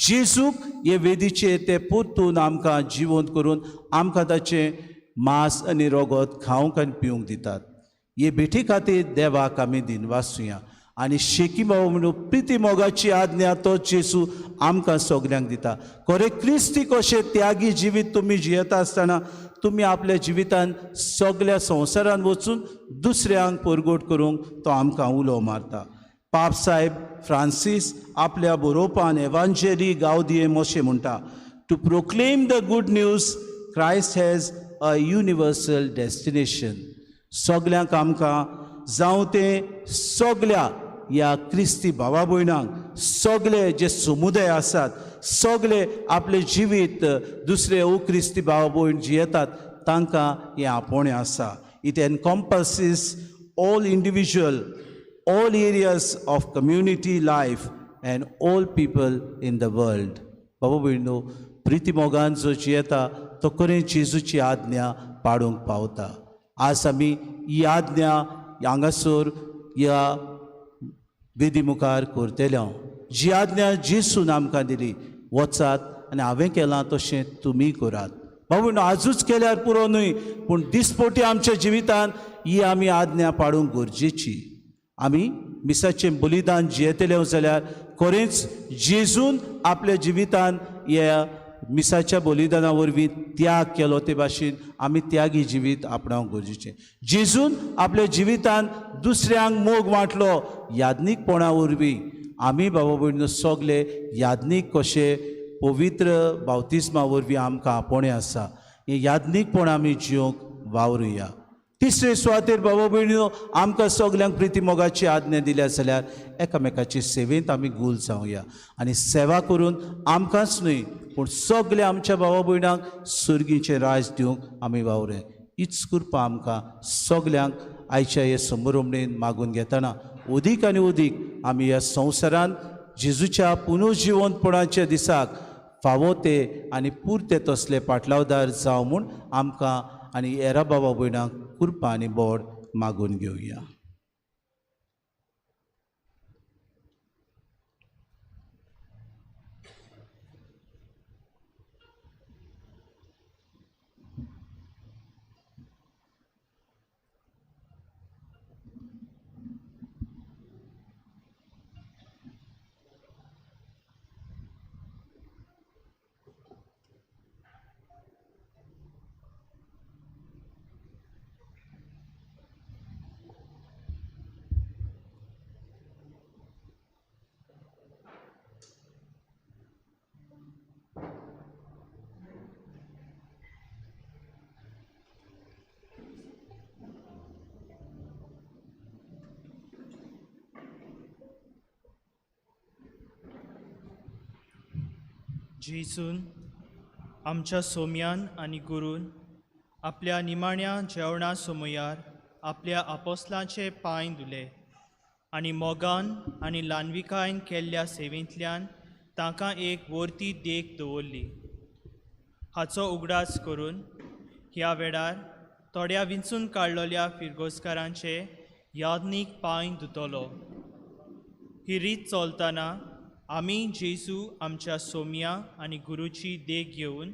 जेजूक हे वेदीचेर ते परतून आमकां जिवंत करून आमकां ताचें मांस आनी रगत खावंक आनी पिवंक दितात. हे भेटी खातीर देवाक आमी दिनवासुया. आनी शेकी बाबा म्हणून प्रिती मोगाची आज्ञा तो जेजू आमकां सगल्यांक दिता. खरें क्रिस्ती कशें त्यागी जिवीत तुमी जियेता आसतना तुमी आपल्या जिवितान सगल्या संवसारान वचून दुसऱ्यांक परगट करूंक तो आमकां उलो मारता. पाप साहेब फ्रांसीस आपल्या बरोवपान एवांजेली गावदियेम अशें म्हणटा, to proclaim the good news Christ has a universal destination. सगल्यांक आमकां जावं तें सगल्या ह्या क्रिस्ती भावा भयणांक, सगळे जे समुदाय आसात, सगळे आपलें जिवीत दुसरे ओ क्रिस्ती भाव भयण जियेतात तांकां हें आपोवणें आसा. It encompasses all individual, all areas of community life and all people in the world. बाबा भयणो, प्रिती मोगान जो जियेता तो खरें जेजूची आज्ञा पाडूंक पावता. आज आमी ही आज्ञा हांगासर ह्या वेदी मुखार करतले. जी आज्ञा जेजून आमकां दिली, वचात आनी हांवें केलां तशें तुमी करात. बाबू आजूच केल्यार पुरो न्हय, पूण दिसपटी आमच्या जिवितान ही आमी आज्ञा पाडूंक गरजेची. आमी मिसाचें बलिदान जियेतले जाल्यार खरेंच जेजून आपल्या जिवितान ह्या मिसाच्या बलिदाना वरवीं त्याग केलो ते भाशेन आमी त्यागी जिवीत आपणावंक गरजेचें. जेजून आपल्या जिवितान दुसऱ्यांक मोग वांटलो याज्ञीकपणा वरवीं. आमी बाबा भयणीनो सगले याज्ञीक कशे पवित्र बावतिस्मा वरवीं आमकां आपोवणें आसा. हें याज्ञीकपण आमी जिवंक वावरुया. तिसरे सुवातेर बाबा भयणीनो आमकां सगल्यांक प्रिती मोगाची आज्ञा दिल्या जाल्यार एकामेकाचे सेवेंत आमी गुल जावया आनी सेवा करून आमकांच न्हय पूण सगल्या आमच्या भावा भयणांक सुर्गीचें राज दिवंक आमी वावरे. हीच कृपा आमकां सगल्यांक आयच्या हे समारंभणेन मागून घेतना अदीक आनी अदीक आमी ह्या संवसारांत जेजूच्या पुनर्जिवंतपणाच्या दिसाक फावो ते आनी पुरते तसले पाटलावदार जावं म्हूण आमकां आनी हेरा बाबा भयणांक कृपा आनी बोड मागून घेवया. जेजून आमच्या सोम्यान आनी गुरून आपल्या निमाण्या जेवणा समयार आपल्या आपोसलांचे पांय धुले आनी मोगान आनी ल्हानविकायेन केल्ल्या सेवेंतल्यान तांकां एक वर्ती देख दवरली. हाचो उगडास करून ह्या वेळार थोड्या विंचून काडलेल्या फिरगोजकारांचे यादनीक पांय धुतलो. ही रीत चलतना आमी जेजू आमच्या सोम्या आनी गुरूची देख घेवन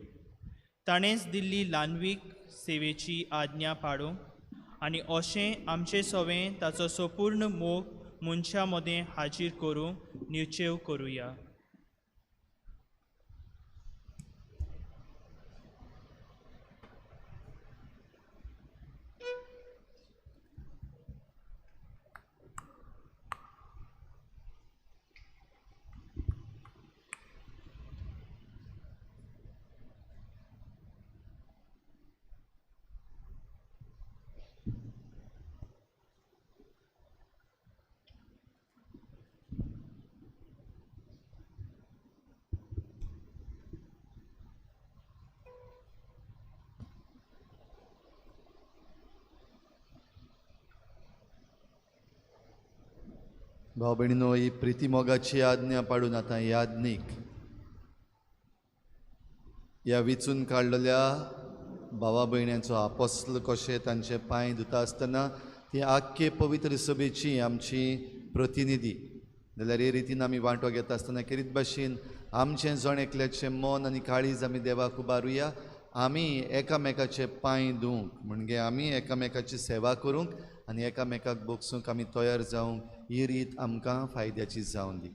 ताणेंच दिल्ली ल्हानवीक सेवेची आज्ञा पाडूंक आनी अशें आमचे सवें ताचो संपूर्ण मोग मनशां मदें हाजीर करूंक निश्चेव करुया. भाव भयणीनो, ही प्रिती मोगाची आज्ञा पाडून आतां याज्ञीक ह्या विचून काडलेल्या भावा भयण्यांचो आपोस्ल कशे तांचे पांय धुता आसतना ती आख्खे पवित्र सभेची आमची प्रतिनिधी जाल्यार हे रितीन आमी वांटो घेता आसतना खेरीत भाशेन आमचें जण एकल्याचें मन आनी काळीज आमी देवाक उबारुया. आमी एकामेकाचे पांय धुवंक म्हणजे आमी एकामेकाची सेवा करूंक आनी एकामेकाक बोगसूंक आमी तयार जावंक ही रीत आमकां फायद्याची जावन दी.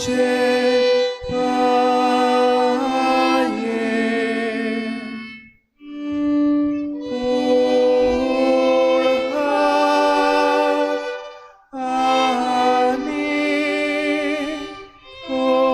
पांये पूण हांव आनी कोंकणी.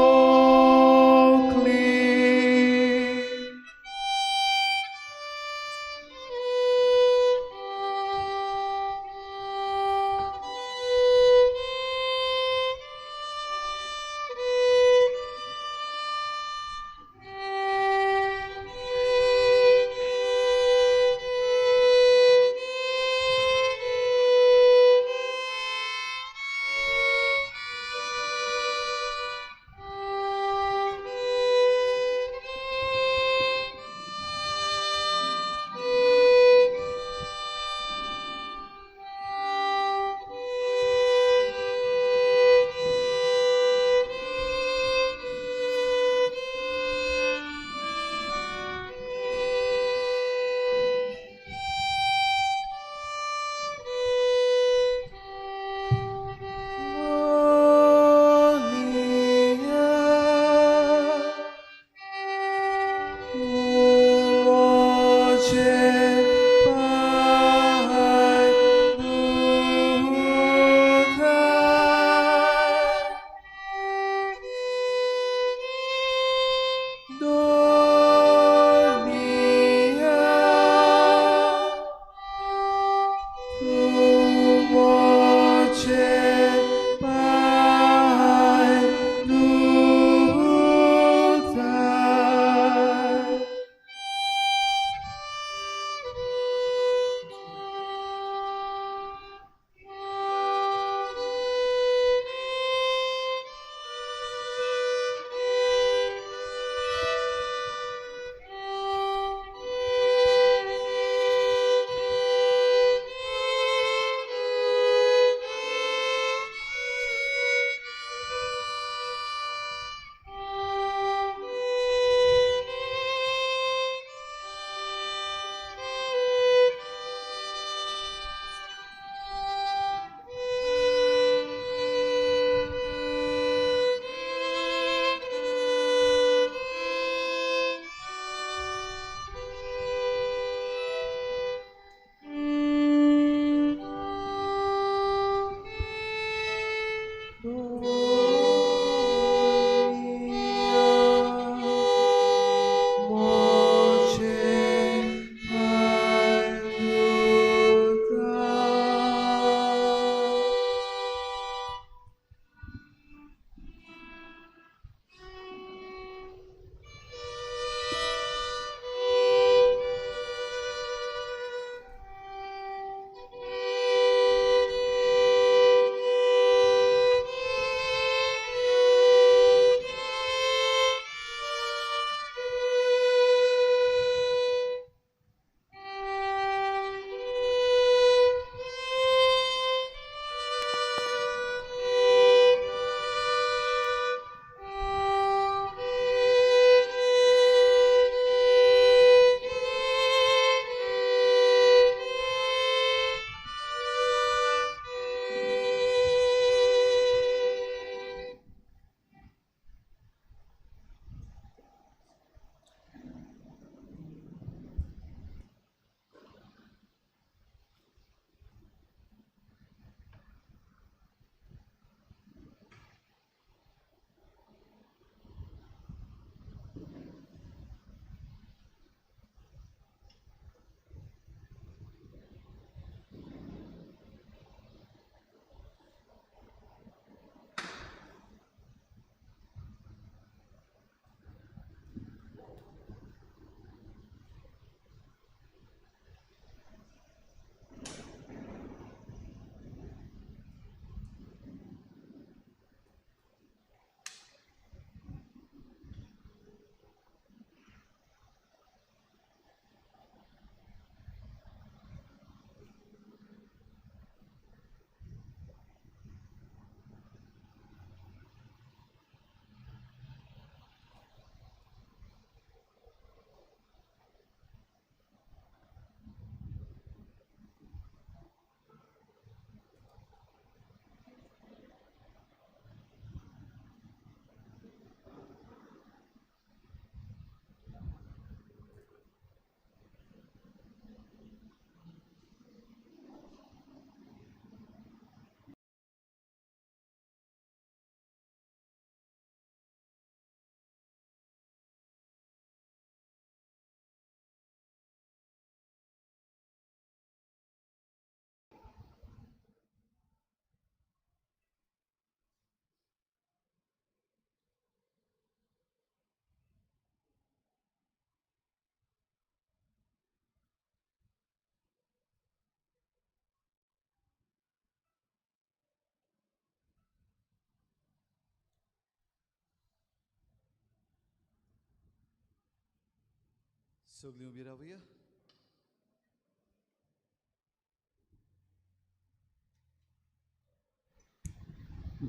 सगळीं उबी रावया.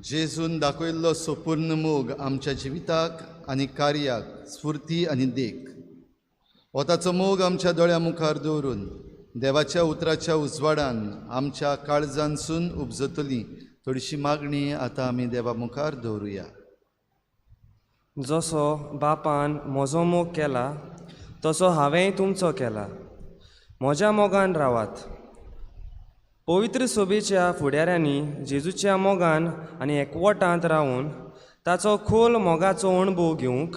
जेजून दाखयल्लो सोपूर्ण मोग आमच्या जिविताक आनी कार्याक स्फूर्ती आनी देख. हो ताचो मोग आमच्या दोळ्या मुखार दवरून देवाच्या उतराच्या उजवाडान आमच्या काळजांसून उपजतली थोडीशी मागणी आतां आमी देवा मुखार दवरुया. जसो बापान म्हजो मोग केला तसो हांवेंय तुमचो केला. म्हज्या मोगान रावात. पवित्र सोबेच्या फुडाऱ्यांनी जेजूच्या मोगान आनी एकवटांत रावन ताचो खोल मोगाचो अणभव घेवंक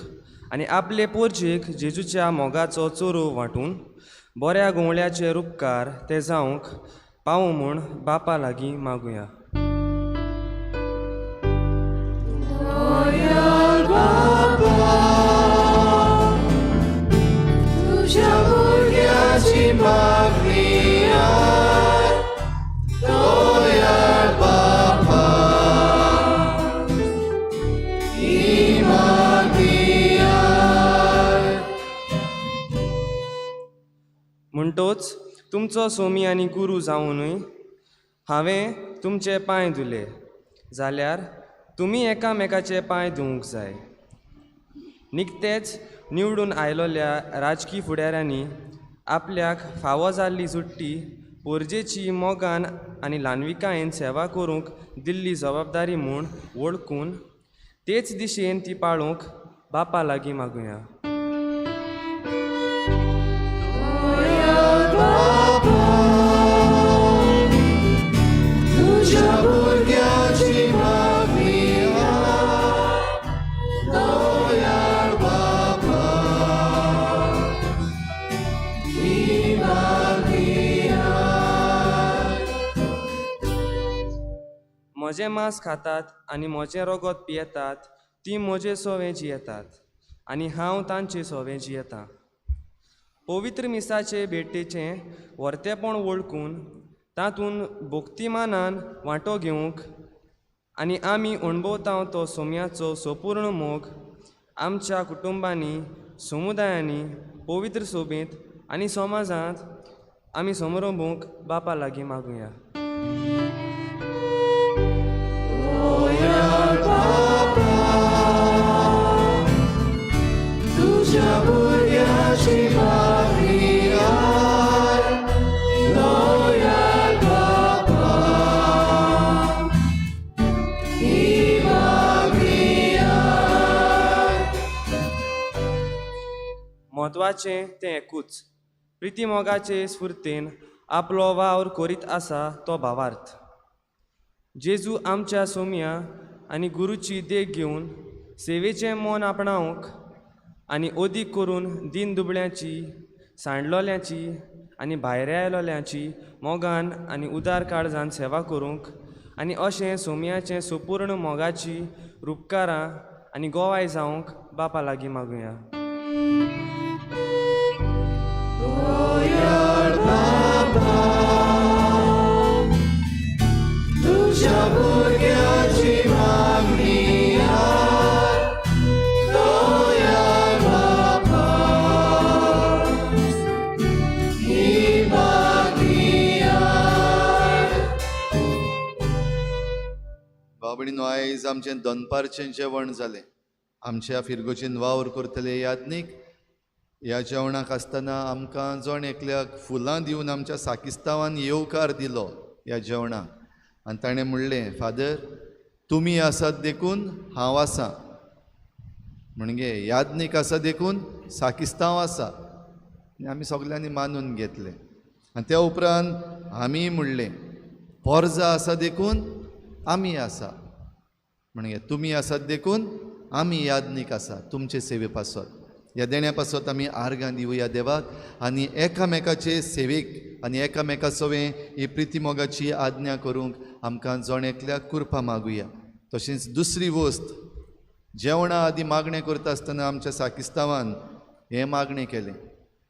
आनी आपले पोरजेक जेजूच्या मोगाचो चोरू वांटून बऱ्या गोंवळ्याचे रुपकार ते जावंक पावूं म्हूण बापा लागीं मागुया. म्हणटोच तुमचो सोमी आनी गुरू जावनूय हांवें तुमचे पांय धुले जाल्यार तुमी एकामेकाचे पांय धुवंक जाय. निकतेच निवडून आयलोल्या राजकी फुडाऱ्यांनी आपल्याक फावो जाल्ली जुट्टी पोरजेची मोगान आनी ल्हानविकायेन सेवा करूंक दिल्ली जबाबदारी म्हूण वळखून तेच दिशेन ती पाळूंक बापा लागीं मागुया. म्हजें मांस खातात आनी म्हजें रगत पियेतात ती म्हजे सवें जियेतात आनी हांव तांचे सवें जियेतां. पवित्र मिसाचे भेटेचें व्हरतेपण वळखून तातूंत भक्तिमानान वांटो घेवंक आनी आमी अणभवता तो सोम्याचो सोपूर्ण मोग आमच्या कुटुंबांनी, समुदायांनी, पवित्र सोबेंत आनी समाजांत आमी समरंभूंक बापा लागीं मागुया. म्हत्वाचें तें एकूच, प्रिती मोगाचे स्फुर्तेन आपलो वावर करीत आसा तो भावार्थ. जेजू आमच्या सोम्या आनी गुरूची देख घेवन सेवेचें मन आपणावंक आनी अदीक करून दीन दुबळ्यांची, सांडलोल्यांची आनी भायऱ्या आयलोल्यांची मोगान आनी उदार काळजान सेवा करूंक आनी अशें सोम्याचें सुपूर्ण मोगाची रुपकारां आनी गोवाय जावंक बापा लागीं मागुया. बाबडीनो, आयज आमचें दनपारचें जेवण जालें. आमच्या फिरगोजीन वावर करतले याज्ञीक ह्या जेवणाक आसतना आमकां जण एकल्याक फुलां दिवन आमच्या साकिस्तांवान येवकार दिलो ह्या जेवणाक. आनी ताणें म्हणलें, फादर तुमी आसात देखून हांव आसा, म्हणजे याज्ञीक आसा देखून साकिस्तांव आसा. आनी आमी सगल्यांनी मानून घेतलें. आनी त्या उपरांत आमी म्हणलें, पोरजा आसा देखून आमी आसा, म्हणजे तुमी आसात देखून आमी याज्ञीक आसा तुमचे सेवे पासत. ह्या देण्या पासत आमी आर्गां दिवया देवाक आनी एकामेकाचे सेवेक आनी एकामेका सवें ही प्रितीमोगाची आज्ञा करूंक आमकां जण एकल्याक कृपा मागुया. तशेंच दुसरी वस्त, जेवणा आदी मागणें करता आसतना आमच्या साकिस्तांवान हें मागणें केलें,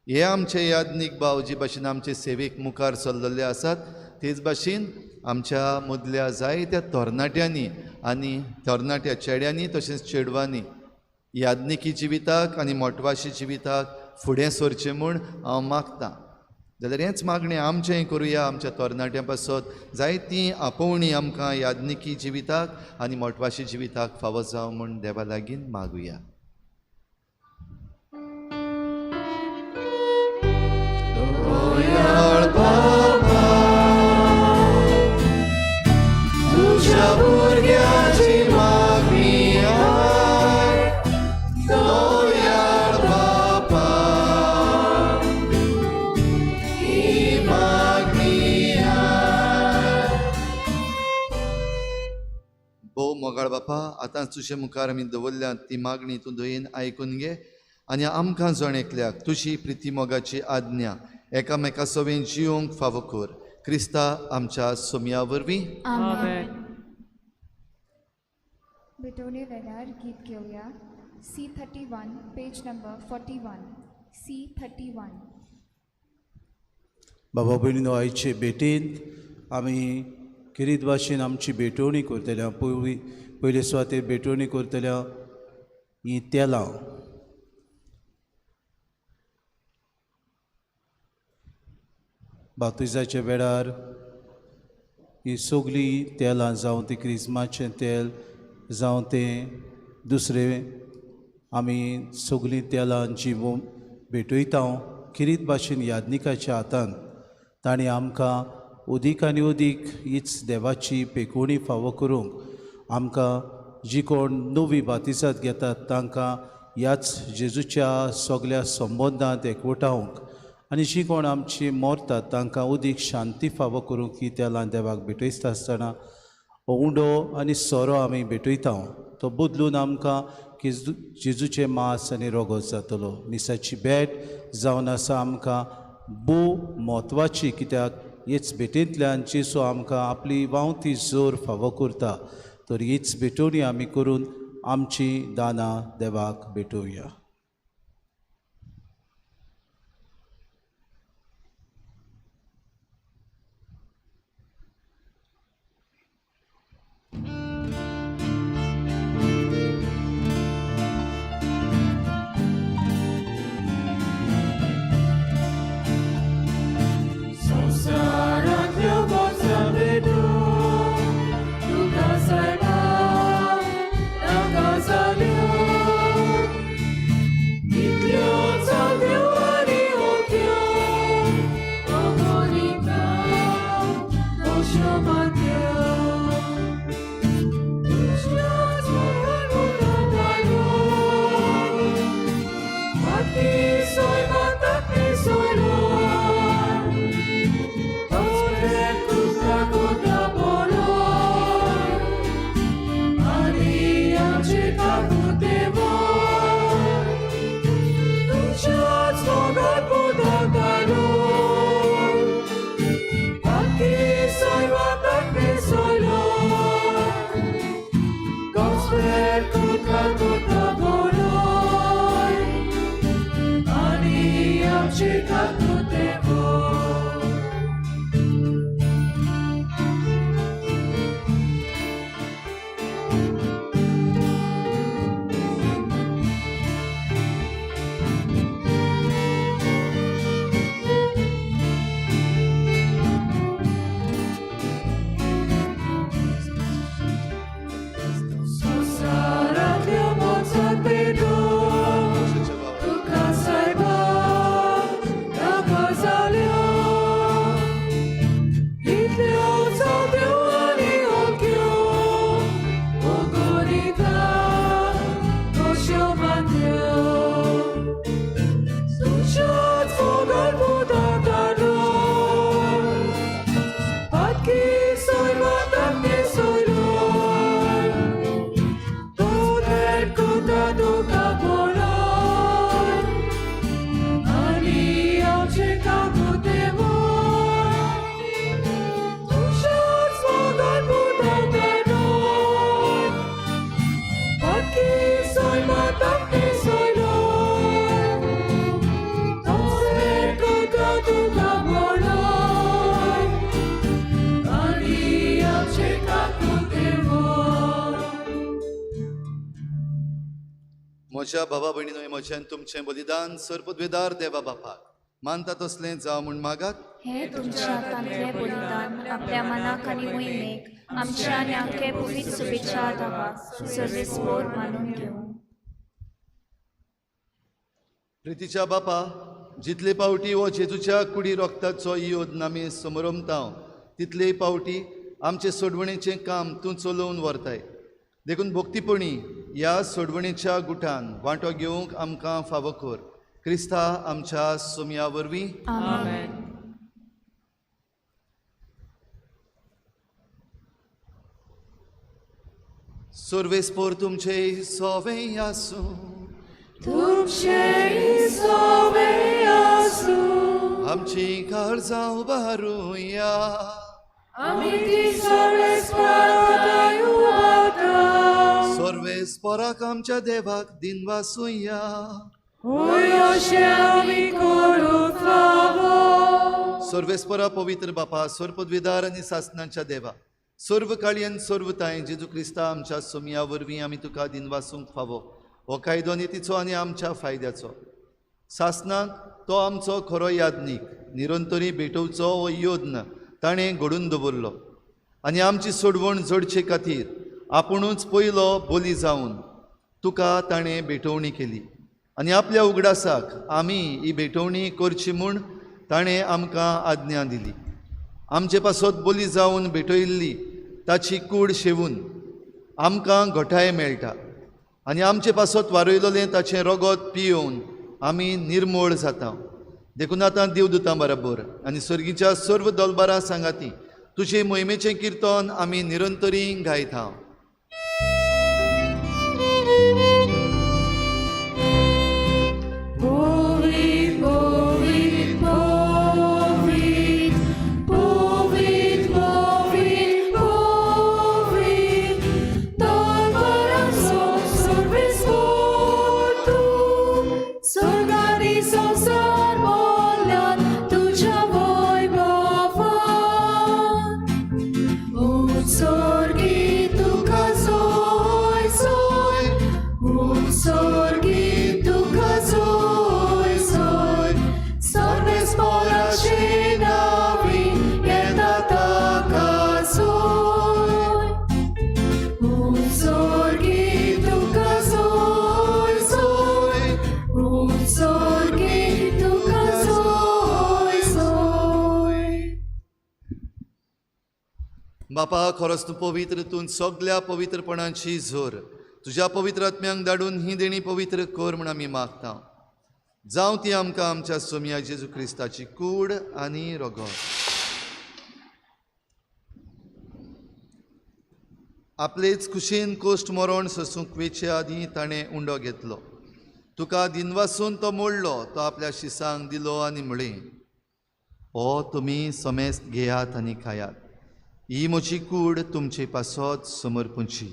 हे आमचे याज्ञीक भाव जे भाशेन आमचे सेवेक मुखार सरलेले आसात तेच भाशेन आमच्या मदल्या जायत्या तरणाट्यांनी आनी तरणाट्या चेड्यांनी तशेंच चेडवांनी याज्ञिकी जिविताक आनी मोटवाशी जिविताक फुडें सरचें म्हूण हांव मागतां. जाल्यार हेंच मागणें आमचेंय करुया आमच्या तरणाट्यां पासत. जायतीं आपोवणीं आमकां याज्ञिकी जिविताक आनी मोटवाशी जिविताक फावो जावं म्हूण देवा लागीं मागुया. तुज्या भुरग्याची मागणी आयक, दयाळ बापा, ही मागणी आयक. भोव मोगाळ बापा, आतां तुजे मुखार आमी दवरल्या ती मागणी तूं दयेन आयकून घे आनी आमकां जण एकल्याक तुजी प्रिती मोगाची आज्ञा एकामेका सवें जिवंक फावो कर. क्रिस्ता आमच्या सोमया वरवीं. आमेन. भेटवणे वेळार गीत घेवया. C31 page number 41. C31. बाबा भयणीनो, आयचे भेटेंत आमी खेरीत भाशेन आमची भेटवणी करतल्या. पयले सुवातेर भेटवणी करतल्या ही तेलां. बाप्तिजाच्या वेळार ही सगळीं तेलां, जावं ती क्रिस्माचें तेल जावं तें दुसरें, आमी सगळीं तेलां जी भेटयता खेरीत भाशेन याज्ञिकाच्या हातान तांणी आमकां अदीक आनी अदीक हीच देवाची पेकोवणी फावो करूंक आमकां जी कोण नवी बातिजाद घेतात तांकां ह्याच जेजूच्या सगल्या संबंदांत एकवटावंक आनी जी कोण आमची मरतात तांकां अदीक शांती फावो करूंक ही तेलां देवाक भेटयता आसतना हो उंडो आनी सोरो आमी भेटयता तो बदलून आमकां जेजूचें मांस आनी रोगोत जातलो. मिसाची भेट जावन आसा आमकां भोव म्हत्वाची, कित्याक हीच भेटेंतल्यान जेजू आमकां आपली वावती जोर फावो करता. तर हीच भेटवणी आमी करून आमची दानां देवाक भेटोवया. Sara. म्हज्या भावा भयणीनो म्हजें तुमचें बलिदान सर्पद्वेदार देवा बापाक मानता तसलें जावं म्हूण मागात. हे तुमच्या हातांतलें बलिदान आपल्या मनाक आनी मोहिमेक आमच्या आनी आख्खे पवित्र सुबेच्या दावाक सर्वेस्पोर मानून घेवं. प्रितीच्या बापा, जितले पावटी हो जेजूच्या कुडी रोगताचो योद आमी समरमता तितले पावटी आमचे सोडवणेचें काम तूं चलोवन व्हरताय. देखून भक्तीपणी ह्या सोडवणेच्या गुटान वांटो घेवंक आमकां फावो कर. क्रिस्ता आमच्या सोमया वरवीं. आमेन. सर्वेस्पोर तुमचे सोवे आसूं. तुमचे सोवे आसूं. आमची काळजां उबारुया. आमी ती सर्वेस्पराक उबारता. सर्वेस्पराक आमच्या देवाक दिनवासुया. होय अशें आमी करूंक फावो. सर्वेस्परा पवित्र बापा, सर्पद्विदार आनी सासनाच्या देवा, सर्व काळी आनी सर्व तांय जेजू क्रिस्ता आमच्या सोमया वरवीं आमी तुका दिनवासूंक फावो. हो कायदो नितीचो आनी आमच्या फायद्याचो. सासनाक तो आमचो खरो यादनीक निरंतरी भेटोवचो हो योद्न ताणें घडून दवरलो आनी आमची सोडवण जोडचे खातीर आपुणूच पयलो बोली जावन तुका ताणें भेटवणी केली आनी आपल्या उगडासाक आमी ही भेटवणी करची म्हूण ताणें आमकां आज्ञा दिली. आमचे पासत बोली जावन भेटयल्ली ताची कूड शेवून आमकां घटाय मेळटा आनी आमचे पासत वारयलोलें ताचें रगत पियोवन आमी निर्मोळ जाता. देखून आतां देवदूतां बराबर आनी सर्गीच्या सर्व दलबारां सांगाती तुजे मोहिमेचें किर्तन आमी निरंतरी गायता. बापा, खरोच तूं पवित्र, तूं सगल्या पवित्रपणाची जोर. तुज्या पवित्र आत्म्यांक धाडून ही देणी पवित्र कर म्हूण आमी मागता. जावं ती आमकां आमच्या सोमया जेजू क्रिस्ताची कूड आनी रगत. आपलेच खुशेन कोश्ट मरण सोसूंक वेचे आदीं ताणें उंडो घेतलो. तुका दिनवासून तो मोडलो, तो आपल्या शिसांक दिलो आनी म्हळें, हो तुमी समेस्त घेयात आनी खायात. ही म्हजी कूड तुमचे पासत समर्पूची.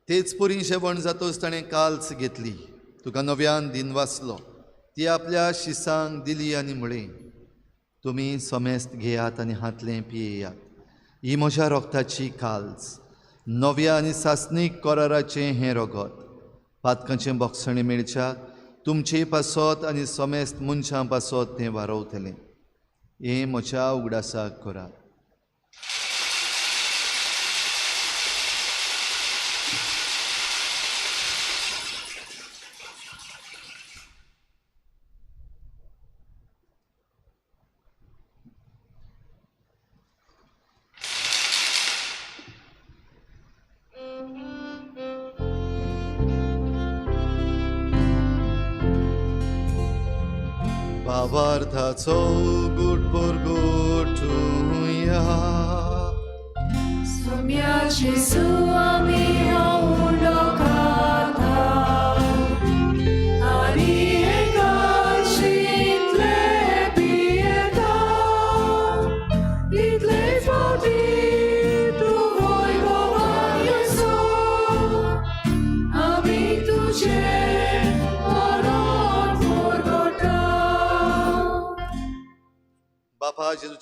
तेच परी जेवण जातोच ताणें काल्स घेतली, तुका नव्यान दिनवासलो, ती आपल्या शिसांक दिली आनी म्हळें, तुमी समेस्त घेयात आनी हातलें पियेयात. ही म्हज्या रोगताची काल्स, नव्या आनी सासणीक कराराचें हें रगत. पातकांचें बोगसणें मेळच्याक तुमचे पासत आनी समेस्त मनशां पासत तें वारवतलें. हें म्हज्या उगडासाक करात. भावार्थाचो गुट परगटुया. सोम्या जेजू आमी हो उंडो खाता आनी हे काळशींतले पियेता. तितलेच फावटी तूं वैभवान येसो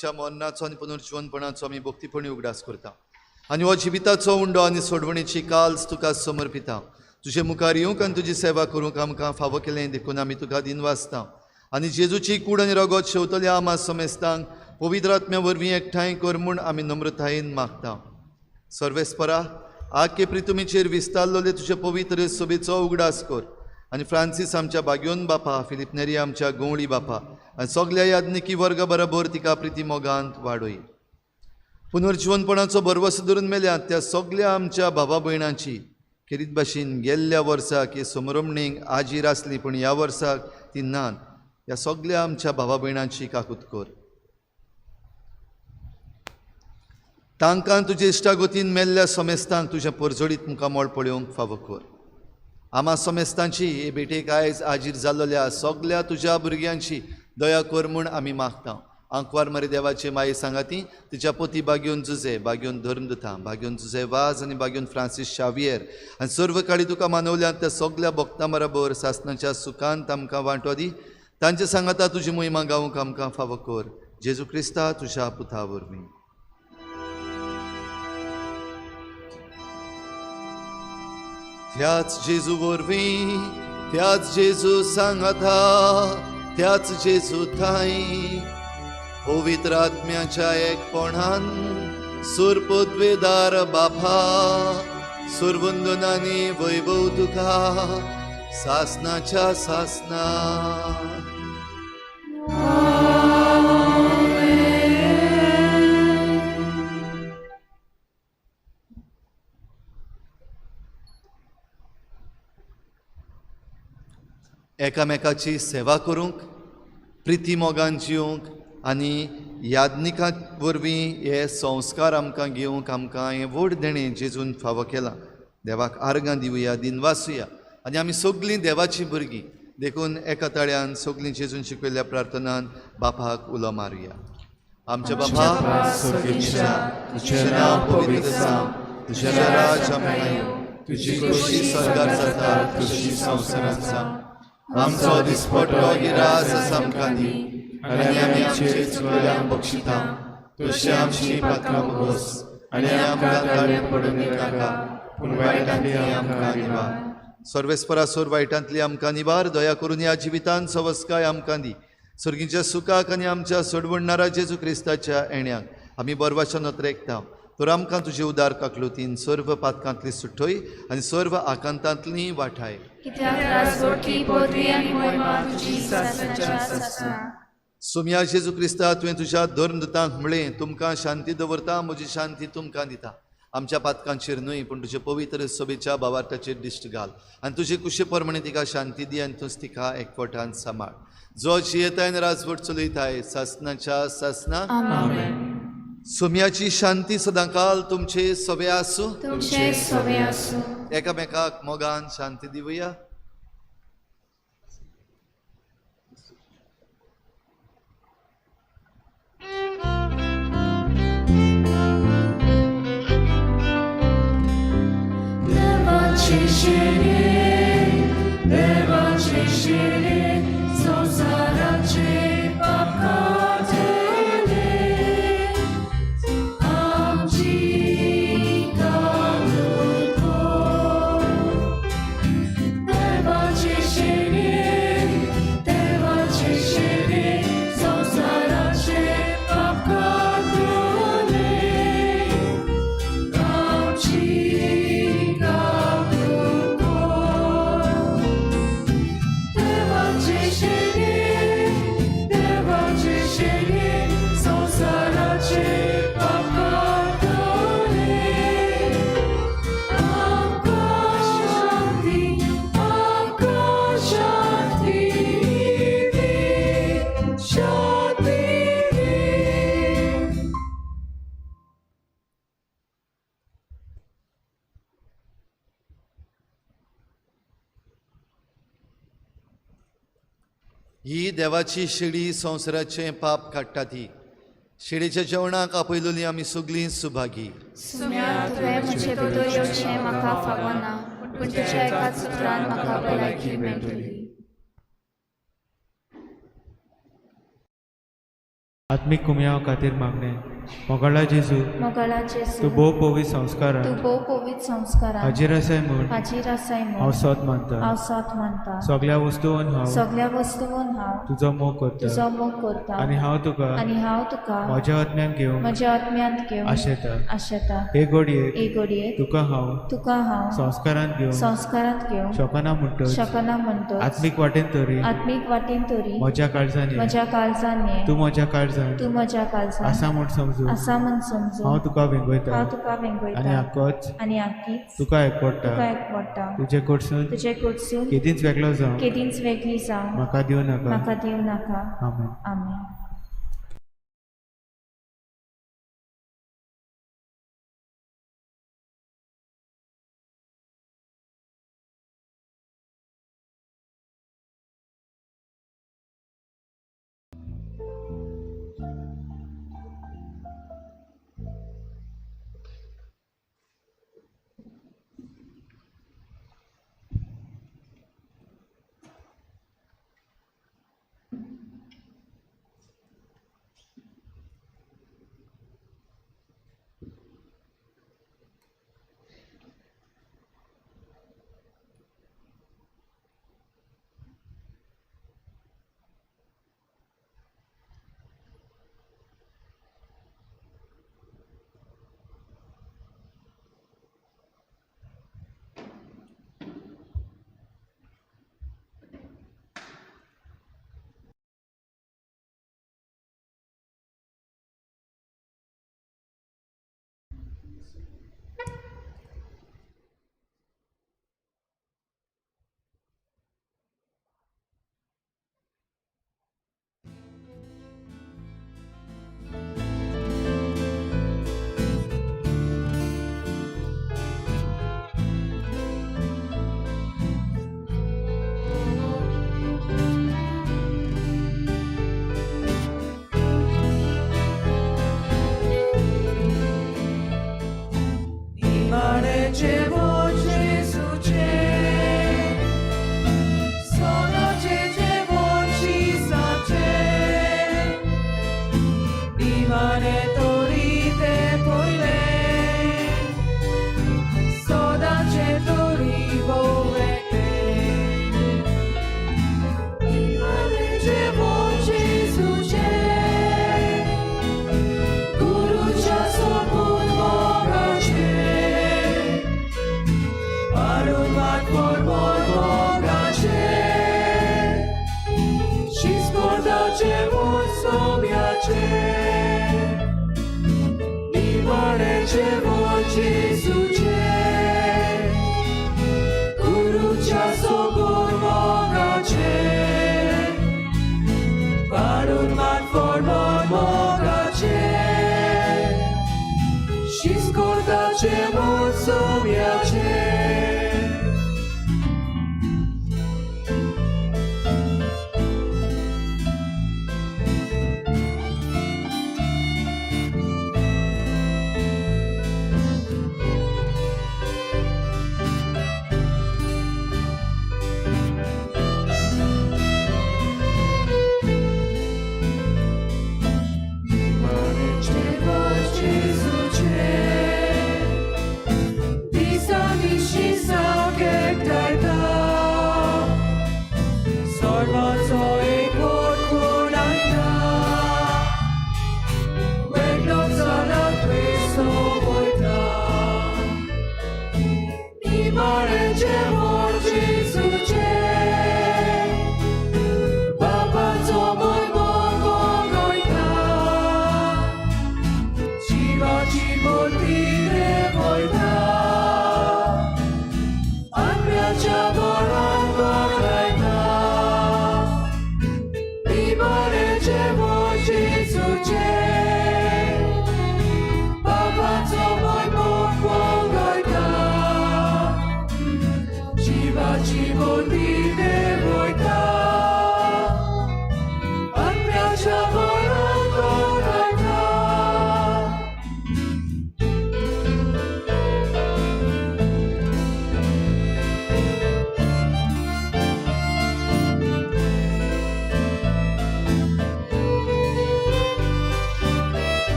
जेजूच्या मरणाचो आनी पुनर्जिवनपणाचो आमी भक्तीपणी उगडास करता आनी हो जिविताचो उंडो आनी सोडवणेची काल्स तुका समर्पिता. तुजे मुखार येवंक आनी तुजी सेवा करूंक आमकां फावो केलें देखून आमी तुका दिनवासता आनी जेजूची कूड आनी रगत शेवतल्या आमा समेस्तांक पवित्र आत्म्या वरवीं एकठांय कर म्हूण आमी नम्रतायेन मागता. सर्वेस्परा आखे प्रितुमीचेर विस्तारलेले तुजे पवित्र सभेचो उगडास कर आनी फ्रांसीस आमच्या बाग्योन बापा, फिलीप नेरी आमच्या गवळी बापा आनी सगल्या याज्ञिकी वर्गा बरोबर तिका प्रिती मोगांत वाडय. पुनर्जिवनपणाचो भरवसो धरून मेल्यात त्या सगल्या आमच्या भावा भयणांची खेरीत भाशेन गेल्ल्या वर्साक हे समरमणीक आजीर आसली पूण ह्या वर्साक ती नात, ह्या सगल्या आमच्या भावा भयणांची काकूत कर. तांकां तुजे इश्टागतीन मेल्ल्या समेस्तांक तुज्या परजोडीत मुखामळ पळोवंक फावो कर. आमा समेस्तांची हे भेटेक आयज आजीर जाल्ल्या सगल्या तुज्या भुरग्यांची दया कर म्हूण आमी मागता. आंकवार मरे देवाचे माये सांगाती तिच्या पोती बाग्योन जुजे, बाग्योन धर्मदुता, बाग्योन जुजे वाज आनी बाग्योन फ्रांसीस शावियर आनी सर्व काळी तुका मानवल्यात त्या सगल्या भक्तां बरोबर सासनाच्या सुखांत आमकां वांटो दी. तांचे सांगाता तुजी मोहिमा गावंक आमकां फावो कर. जेजू क्रिस्ता तुज्या पुता वरवीं. त्याच जेजू वरवीं, त्याच जेजू सांगाता, त्याच जेजू थांय पवित्र आत्म्याच्या एकपणान सुरपदवेदार बापा सुरवंदनानी वैभव तुका सासनाच्या सासना. एकामेकाची सेवा करूंक, प्रिती मोगान जिवंक आनी याज्ञिकां वरवीं हे संस्कार आमकां घेवंक आमकां हें व्हड देणें जेजून फावो केलां. देवाक आर्गां दिवया, दिनवासुया आनी आमी सगळीं देवाचीं भुरगीं देखून एका ताळ्यान सगळीं जेजून शिकयल्ल्या प्रार्थनान बापाक उलो मारुया. आमच्या बापा स्वर्गीच्या, तुजें नांव पवित्र जावं, तुजें राज्य आमकां येवं, तुजी खोशी स्वर्गार जाता तशी संवसारांत जावं. आमचो दिसपटो गिरास आमकां दी आनी आमी आमचे चुकल्यांक बक्षिता तशी आमची पात्रां भोगोस आनी आमकां ताळें पडून नाका पूण वायटांतली आमकां निवार. सर्वेस्परा सोर वायटांतली आमकां निवार. दया करून ह्या जिवितान सवस्काय आमकां दी. सर्गीच्या सुखाक आनी आमच्या सोडवणणारा जेजू क्रिस्ताच्या येण्याक आमी बरवाच्या नत्रेकता तर आमकां तुजे उदार काकलुतीन सर्व पातकांतली सुटय आनी सर्व आकांतांतली वाठाय. सोम्या जेजू क्रिस्ता, तुवें तुज्या धर्मदुतांक म्हळें, तुमकां शांती दवरता, म्हजी शांती तुमकां दिता. आमच्या पातकांचेर न्हय पूण तुजे पवित्र सभेच्या भावार्थाचेर दिश्ट घाल आनी तुजे कुशे प्रमाणे तिका शांती दी आनी तूंच तिका एकवटान सांबाळ. जो जियेताय आनी राजवट चलयताय सासनाच्या सासना. सोम्याची शांती सदांकाल तुमचे सवे आसूं. तुमचे सवे आसूं. एकामेकाक मोगान शांती दिवया. देवाची शिरी, देवाची शिरी, संवसाराचे पाप काडटले, आमची काकूत कर. देवाची शिरी, देवाची शिरी, संवसाराचे पाप काडटले, आमची काकूत कर. देवाची शिरी, देवाची शिरी, संवसाराचे पाप काडटले, आमकां शांती, आमकां शांती दी, शांती दी. ही देवाची शिडी संवसाराचें पाप काडटा ती शिडीच्या जेवणाक आपयलोली आमी सगळीं सुभागी. सुम्या, तुवें म्हजे भितर येवचें म्हाका फावना, पूण तुज्या एकाच उतरान म्हाका भलायकी मेळटली. आत्मीक कुमयांव खातीर मागणें. मोगाळा जेजू, मोगाळा जेजू, तूं भोव पवित्र संस्कारान तूं भोव पवित्र संस्कारान हाजीर आसाय म्हूण हाजीर आसाय म्हूण हांव सोद मानता. हांव सोद मानता. सगळ्या वस्तून हांव सगळ्या वस्तून हांव तुजो मोग करता. तुजो मोग करता. आनी हांव तुका आनी हांव तुका म्हज्या आत्म्यान घेवंक म्हज्या आत्म्यांत घेवंक आशेता. आशेता. हे घडयेक हे घडयेक तुका हांव तुका हांव संस्कारांत घेवंक संस्कारांत घेवंक शकना म्हणटच शकना म्हणटच आत्मीक वाटेन तरी आत्मीक वाटेन तरी म्हज्या काळजान ये. म्हज्या काळजान ये. तूं म्हज्या काळजान तूं म्हज्या काळजान आसा म्हूण समजून आसा म्हूण समजून हांव तुका वेंगयता. हांव तुका वेंगयता. आनी आकोच आनी आकीच तुका एकवटा. तुका एकवटा. तुजे कडसून तुजे कडसून केदींच वेगळो जावं केदींच वेगळी जावं म्हाका दिवं नाका. म्हाका दिवं नाका. आमेन. आमेन.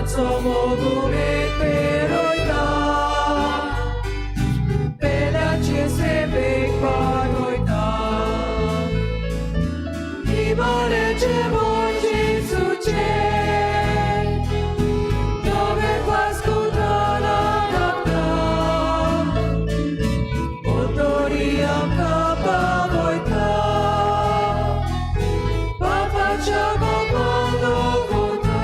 देवाचो मोग उमेद पेरयता पेल्याचे सेवेक पावयता निमाणें जेवण जेजूचें नवें पास्कुताना घातला ओतोरी आमकां पावयता बापाच्या मोगान वता.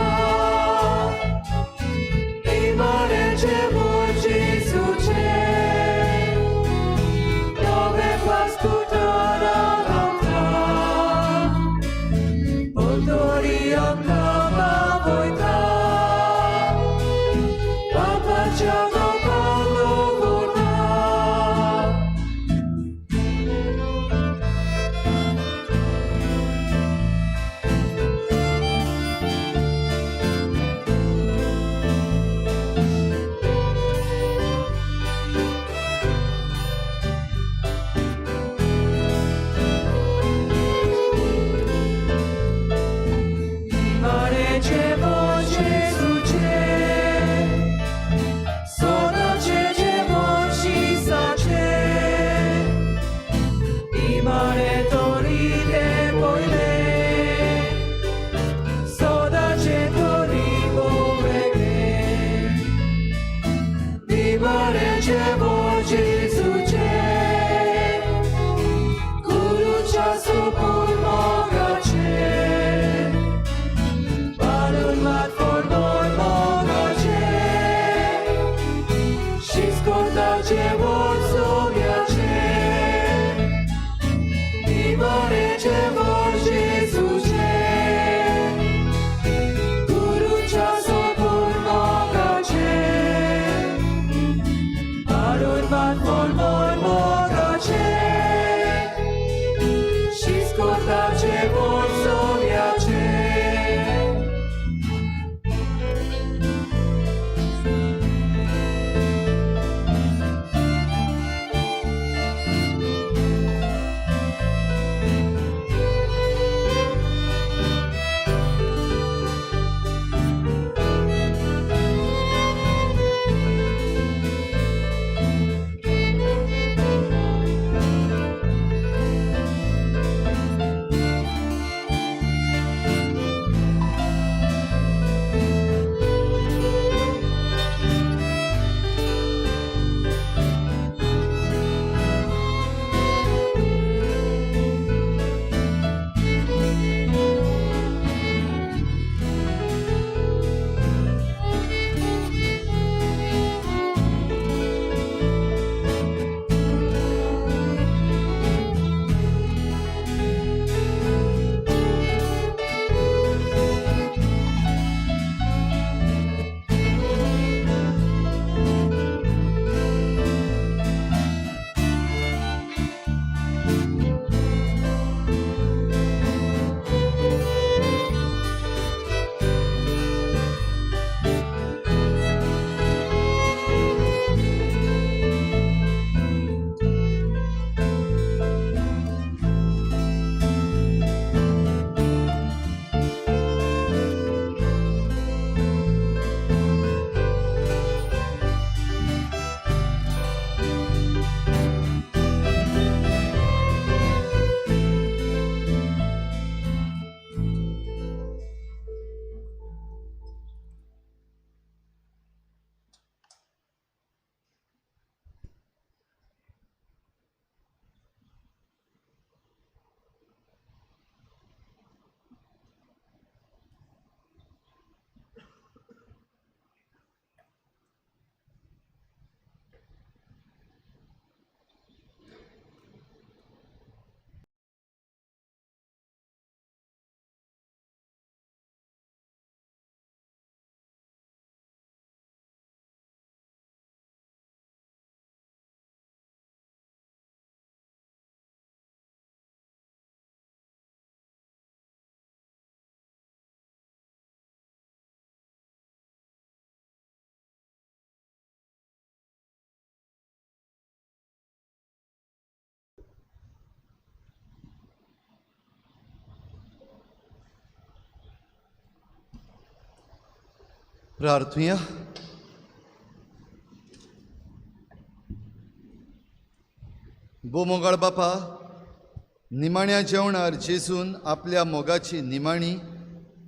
प्रार्थुया. बोमोगाळ बापा, निमाण्या जेवणार जेजून आपल्या मोगाची निमाणी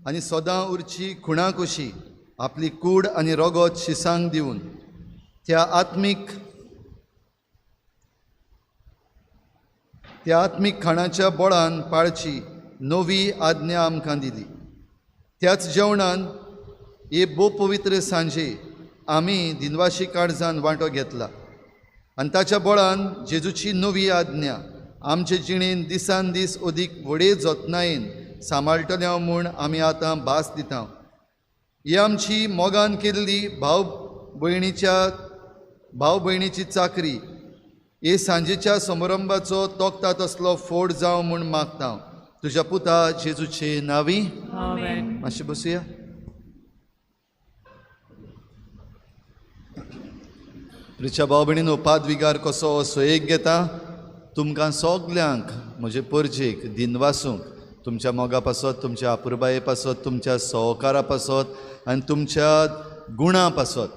आनी सदां उरची खुणा कशी आपली कूड आनी रगत शिसांक दिवन त्या आत्मीक खाणाच्या बोळान पाळची नवी आज्ञा आमकां दिली. त्याच जेवणान हे भोव पवित्र सांजे आमी दिनवाशी काळजान वांटो घेतला आनी ताच्या बळान जेजूची नवी आज्ञा आमचे जिणेन दिसान दीस अदीक व्हडे जतनायेन सांबाळटले म्हूण आमी आतां भास दिता. ही आमची मोगान केल्ली भाव भयणीची चाकरी हे सांजेच्या समारंभाचो तोखता तसलो फोड जावं म्हूण मागता तुज्या पुता जेजूचे नांवी. मातशें बसुया. प्रिच्या भाव भयणीनो, पादविगार कसो सोयेक घेता तुमकां सगल्यांक म्हजे परजेक दिनवासूंक तुमच्या मोगा पासत, तुमच्या अपुरबाये पासत, तुमच्या सहकारा पासत आनी तुमच्या गुणा पासत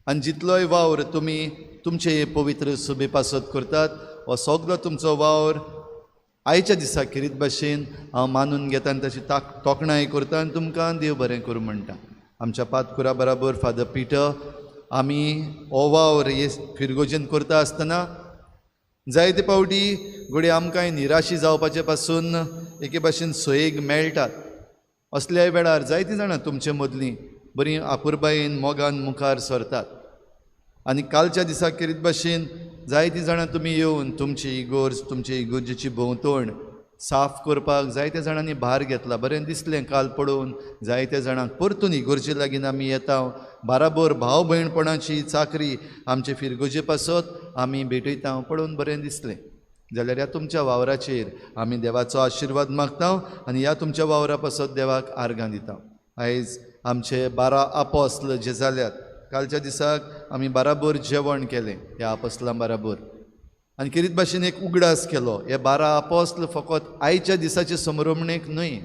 आनी जितलोय वावर तुमी तुमचे हे पवित्र सुबे पासत करतात हो सगलो तुमचो वावर आयच्या दिसा खेरीत भाशेन हांव मानून घेता आनी ताची तोखणाय करता आनी तुमकां देव बरें करूं म्हणटा. आमच्या पातकुरा बराबर फादर पिटर आमी हो वावर हे फिरगोजेन करता आसतना जायते फावटी घडये आमकां निराशी जावपाचे पासून एके भाशेन सोयेक मेळटात. असल्याय वेळार जायतीं जाणां तुमचे मदलीं बरीं आपुरबायेन मोगान मुखार सरतात आनी कालच्या दिसा खेरीत भाशेन जायतीं जाणां तुमी येवन तुमची इगोर्ज, तुमचे इगोर्जेची भोंवतण साफ करपाक जायत्या जाणांनी भार घेतला. बरें दिसलें काल पळोवन जायत्या जाणांक परतून इगोर्जे लागीं आमी येता बाराबर भाव भयणपणाची चाकरी आमचे फिरगोजे पासत आमी भेटयता पळोवन बरें दिसलें. जाल्यार ह्या तुमच्या वावराचेर आमी देवाचो आशिर्वाद मागता आनी ह्या तुमच्या वावरा पासत देवाक आर्गां दिता. आयज आमचे 12 आपोस्ल जे जाल्यात, कालच्या दिसाक आमी बाराबर जेवण केलें ह्या आपोस्लां बराबर आनी खेरीत भाशेन एक उगडास केलो. हे 12 आपोस्ल फकत आयच्या दिसाचे समरोमणेक न्हय,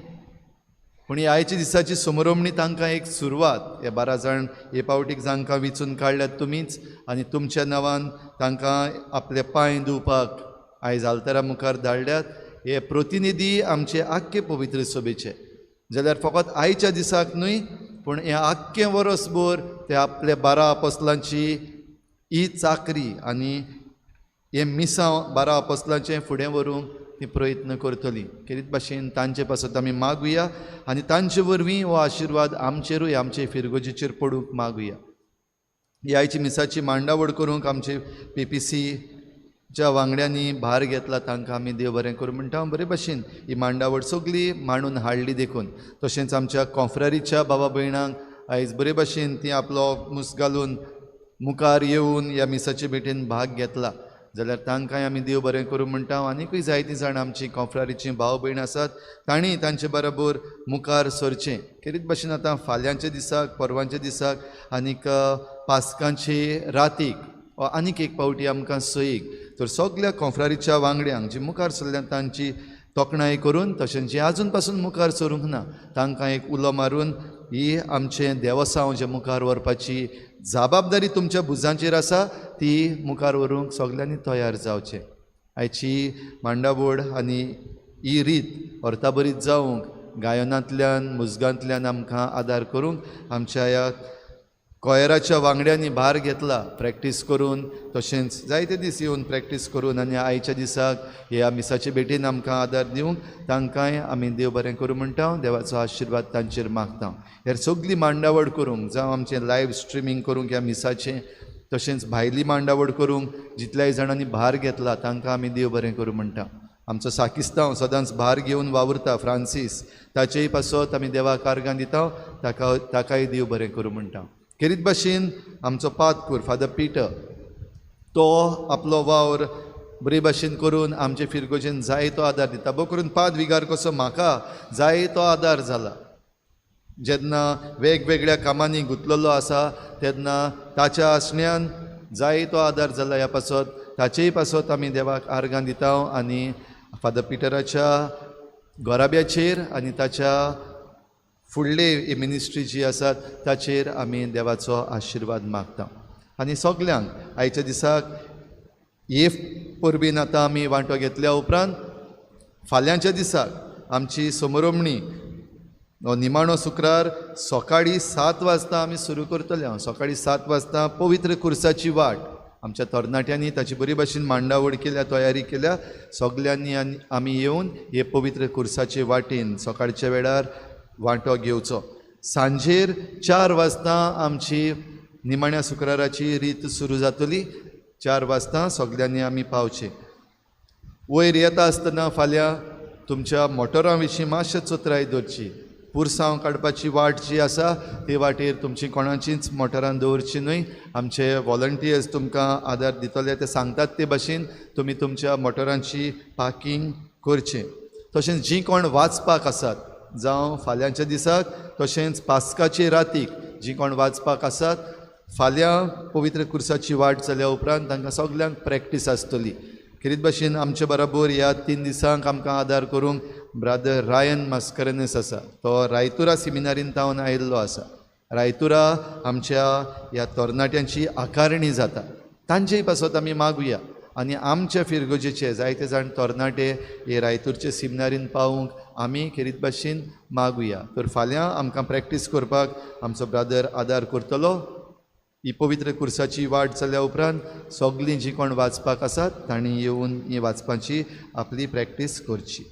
पूण ही आयच्या दिसाची समरोमणी तांकां एक सुरवात. हे 12 जाण हे पावटीक जांकां विचून काडल्यात तुमीच आनी तुमच्या नांवान तांकां आपले पांय धुवपाक आयज आल्तारा मुखार धाडल्यात. हे प्रतिनिधी आमचे आख्खे पवित्र सभेचे. जाल्यार फकत आयच्या दिसाक न्हय, पूण हें आख्खें वर्सभर ते आपले 12 आपोस्लांची ही चाकरी आनी हें मिसांव 12 आपोस्लांचें फुडें व्हरूंक ती प्रयत्न करतली. खेरीत भाशेन तांचे पासत आमी मागुया आनी तांचे वरवीं हो आशिर्वाद आमचेरूय आमचे फिरगोजेचेर पडूंक मागुया. ही आयची मिसाची मांडावळ करूंक आमचे PPCच्या वांगड्यांनी भार घेतला, तांकां आमी देव बरें करूं म्हणटा. बरे भाशेन ही मांडावळ सगळी मांडून हाडली देखून. तशेंच आमच्या कॉन्फ्रारीच्या बाबा भयणांक आयज बरे भाशेन ती आपलो मुस घालून मुखार येवन ह्या मिसाचे भेटेन भाग घेतला जाल्यार तांकांय आमी देव बरें करूं म्हणटा. आनीकूय जायतीं जाणां आमची कॉन्फ्रारीचीं भाव भयण आसात, तांणी तांचे बरोबर मुखार सरचें. खेरीत भाशेन आतां फाल्यांच्या दिसाक, परवांच्या दिसाक आनीक पास्कांचे रातीक आनीक एक पावटी आमकां सोयीक तर सगल्या कॉन्फ्रारीच्या वांगड्यांक जी मुखार सरल्यात तांची तोखणाय करून, तशेंच जे आजून पासून मुखार सरूंक ना तांकां एक उलो मारून ही आमचें देवसांव जें मुखार व्हरपाची जबाबदारी तुमच्या भुजांचेर आसा ती मुखार व्हरूंक सगल्यांनी तयार जावचें. आयची मांडावळ आनी ही रीत अर्थाभरीत जावंक गायनांतल्यान मुजगांतल्यान आमकां आदार करूंक आमच्या ह्या कॉयराच्या वांगड्यांनी भार घेतला प्रॅक्टीस करून, तशेंच जायते दीस येवन प्रॅक्टीस करून आनी आयच्या दिसाक ह्या मिसाचे भेटीन आमकां आदार दिवंक तांकांय आमी देव बरें करूं म्हणटा. देवाचो आशिर्वाद तांचेर मागता. हेर सगळी मांडावळ करूंक, जावं आमचें लायव्ह स्ट्रिमींग करूंक ह्या मिसाचें, तशेंच भायली मांडावळ करूंक जितल्याय जाणांनी भार घेतला तांकां आमी देव बरें करूं म्हणटा. आमचो साकिस्तांव सदांच भार घेवन वावुरता फ्रांसीस, ताचेय पासत आमी देवाक आर्गां दिता, ताकाय देव बरें करूं म्हणटा. खेरीत भाशेन आमचो पातकूर फादर पिटर तो आपलो वावर बरे भाशेन करून आमचे फिरगोजेन जायतो आदार दिता. बो करून पाद विगार कसो म्हाका जायतो आदार जाला. जेन्ना वेगवेगळ्या कामांनी गुंतलेलो आसा तेन्ना ताच्या आसण्यान जायतो आदार जाला. ह्या पासत ताचेय पासत आमी देवाक आर्गां दिता आनी फादर पिटराच्या घराब्याचेर आनी ताच्या फुडले मिनिस्ट्री जी आसात ताचेर आमी देवाचो आशिर्वाद मागता. आनी सगल्यांक आयच्या दिसाक हे परबीन आतां आमी वांटो घेतल्या उपरांत फाल्यांच्या दिसाक आमची समरोमणी निमाणो शुक्रार सकाळीं 7 वाजता आमी सुरू करतले. हांव सकाळीं 7 वाजता पवित्र कुर्साची वाट आमच्या तरणाट्यांनी ताची बरी भाशेन मांडावळ केल्या, तयारी केल्या. सगल्यांनी आनी आमी येवन हे पवित्र कुर्साचे वाटेन सकाळच्या वेळार वांटो घेवचो. सांजेर 4 वाजता आमची निमाण्या शुक्राराची रीत सुरू जातली. 4 वाजता सगल्यांनी आमी पावचें. वयर येता आसतना फाल्यां तुमच्या मोटरां विशीं मातशें चतुराय दवरची. पुरसांव काडपाची वाट जी आसा ते वाटेर तुमची कोणाचीच मोटरां दवरची न्हय. आमचे वॉलंटियर्स तुमकां आदार दितले, ते सांगतात ते भाशेन तुमी तुमच्या मोटरांची पार्कींग करचें. तशेंच जीं कोण वाचपाक आसात जावं फाल्यांच्या दिसाक तशेंच पास्काचे रातीक जीं कोण वाचपाक आसात फाल्यां पवित्र कुर्साची वाट जाल्या उपरांत तांकां सगल्यांक प्रॅक्टीस आसतली. खेरीत भाशेन आमचे बराबर ह्या 3 दिसांक आमकां आदार करूंक ब्रादर रायन मास्करेनस आसा. तो रायतुरा सिमिनारीन तावन आयिल्लो आसा. रायतुरा आमच्या ह्या तरणाट्यांची आकारणी जाता, तांचेय पासत आमी मागुया. आनी आमच्या फिरगोजेचे जायते जाण तरणाटे हे रायतूरचे सिमिनारीन पावूंक आमी खेरीत भाशेन मागुया. तर फाल्यां आमकां प्रॅक्टीस करपाक आमचो ब्रादर आदार करतलो. ही पवित्र कुर्साची वाट जाल्या उपरांत सगळीं जीं कोण वाचपाक आसात तांणी येवन ही वाचपाची आपली प्रॅक्टीस करची.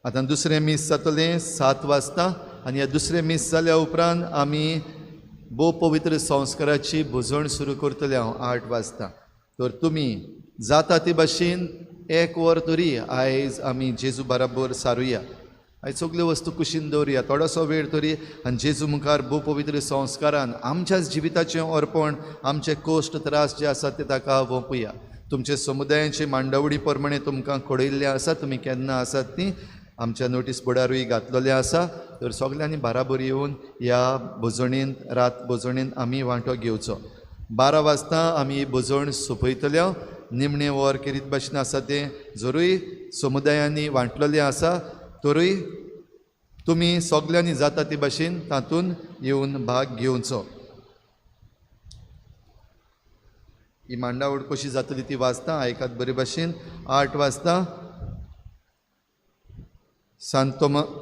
आतां दुसरें मीस जातलें 7 वाजता आनी ह्या दुसरें मीस जाल्या उपरांत आमी भोव पवित्र संस्काराची भोजण सुरू करतले हांव 8 वाजता. तर तुमी जाता ते भाशेन 1 वर तरी आयज आमी जेजू बराबर सारुया. आयज सगल्यो वस्तू कुशीन दवरुया थोडोसो वेळ तरी आनी जेजू मुखार भोव पवित्र संस्कारान आमच्याच जिविताचें अर्पण, आमचे कश्ट त्रास जे आसात ते ताका वोंपुया. तुमचे समुदायाचे मांडावळी प्रमाणे तुमकां कळयल्लें आसा, तुमी केन्ना आसात ती आमच्या नोटीस बोर्डारूय घातलेलें आसा. तर सगल्यांनी बाराबर येवन ह्या भोजणेंत रात भोजणेंत आमी वांटो घेवचो. 12 वाजता आमी भोजण सोंपयतले. निमणें वर खेरीत भाशेन आसा तें जरूय समुदायांनी वांटलेलें आसा तरूय तुमी सगल्यांनी जाता ते भाशेन तातूंत येवन भाग घेवचो. ही मांडावळ कशी जातली ती वाजता आयकात बरे भाशेन. 8 वाजता सांत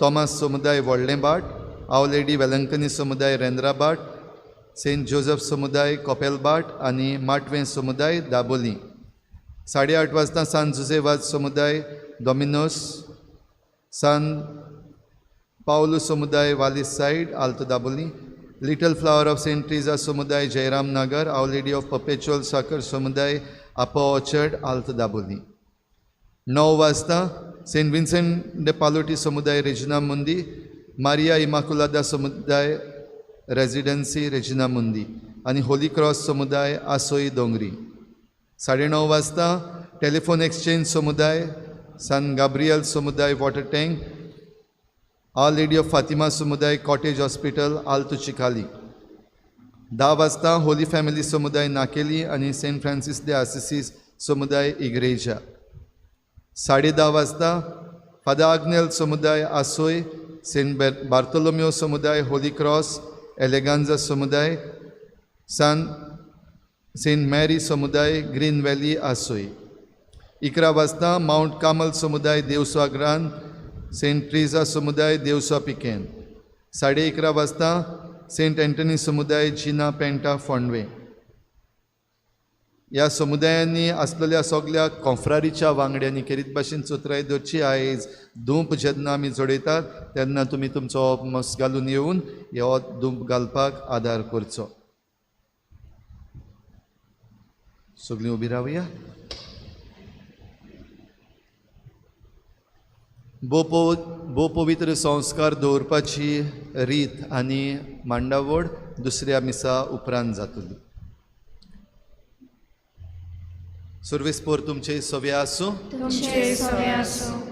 तोमास समुदाय व्हडलें भाट, our lady Velankanni समुदाय रेंद्रा भाट, सेंट जोजफ समुदाय कोपेल भाट आनी माटवें समुदाय दाबोली. 8:30 वाजता सांत जुजेवाज समुदाय डॉमिनोस, सान पावलो समुदाय Walis side Alto Dabolim, little flower of Saint Teresa समुदाय Jairam Nagar, our lady of perpetual succour समुदाय आपो ऑर्चर्ड आल्तो दाबोली. 9 वाजता सेंट विन्सेंट दे पालोटी समुदाय रेजिना मुंदी, मारिया इमाकुलादा समुदाय रेजिडन्सी रेजिना मुंदी आनी होली क्रॉस समुदाय आसोई दोंगरी. 9:30 वाजता टेलिफोन एक्सचेंज समुदाय सान गाब्रियल समुदाय water tank, our lady of Fatima समुदाय कॉटेज हॉस्पिटल आल्तो चिखाली. 10 वाजता होली फॅमिली समुदाय नाकेली आनी सेंट फ्रांसीस दे आसिसी समुदाय इग्रेजा. 10:30 वाजता फादर आग्नेल समुदाय आसोय, सेंट बार्तोलोमियो समुदाय होली क्रॉस एलेगांजा समुदाय, सेंट मॅरी समुदाय ग्रीन व्हॅली आसोय. 11 वाजता मावंट कामल समुदाय देवस्वा ग्रांत, सेंट ट्रिजा समुदाय देवस्वा पिकेन. 11:30 वाजता सेंट एंटनी समुदाय जिना पेंटा फोंडवे. ह्या समुदायांनी आसलेल्या सगल्या कोंफ्रारीच्या वांगड्यांनी खेरीत भाशेन चतुराय दवरची. आयज धूप जेन्ना आमी जोडयतात तेन्ना तुमी तुमचो मस घालून येवन हो धूप घालपाक आदार करचो. सगळीं उबी रावया. भोव पवित्र संस्कार दवरपाची रीत आनी मांडावळ दुसऱ्या मिसा उपरांत जातली. सर्वेस पोर तुमचे सवे आसूं.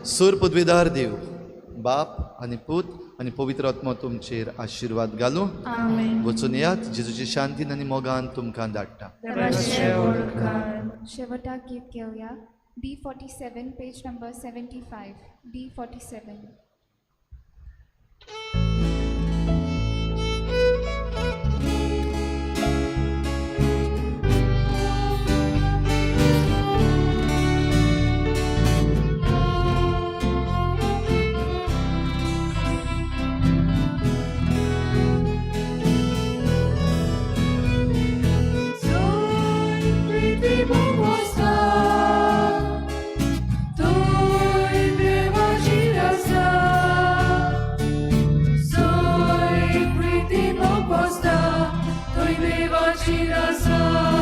सूर पदवीदार देव बाप आनी पूत आनी पवित्र आत्मो तुमचेर आशिर्वाद घालूं. वचून येयात, जेजूची शांतीन आनी मोगान तुमकां धाडटा. शेवटाक गीत घेवया. D47, page number 75. D47. Soy pretty bobosta, toi devagirasa. Soy pretty bobosta, toi devagirasa.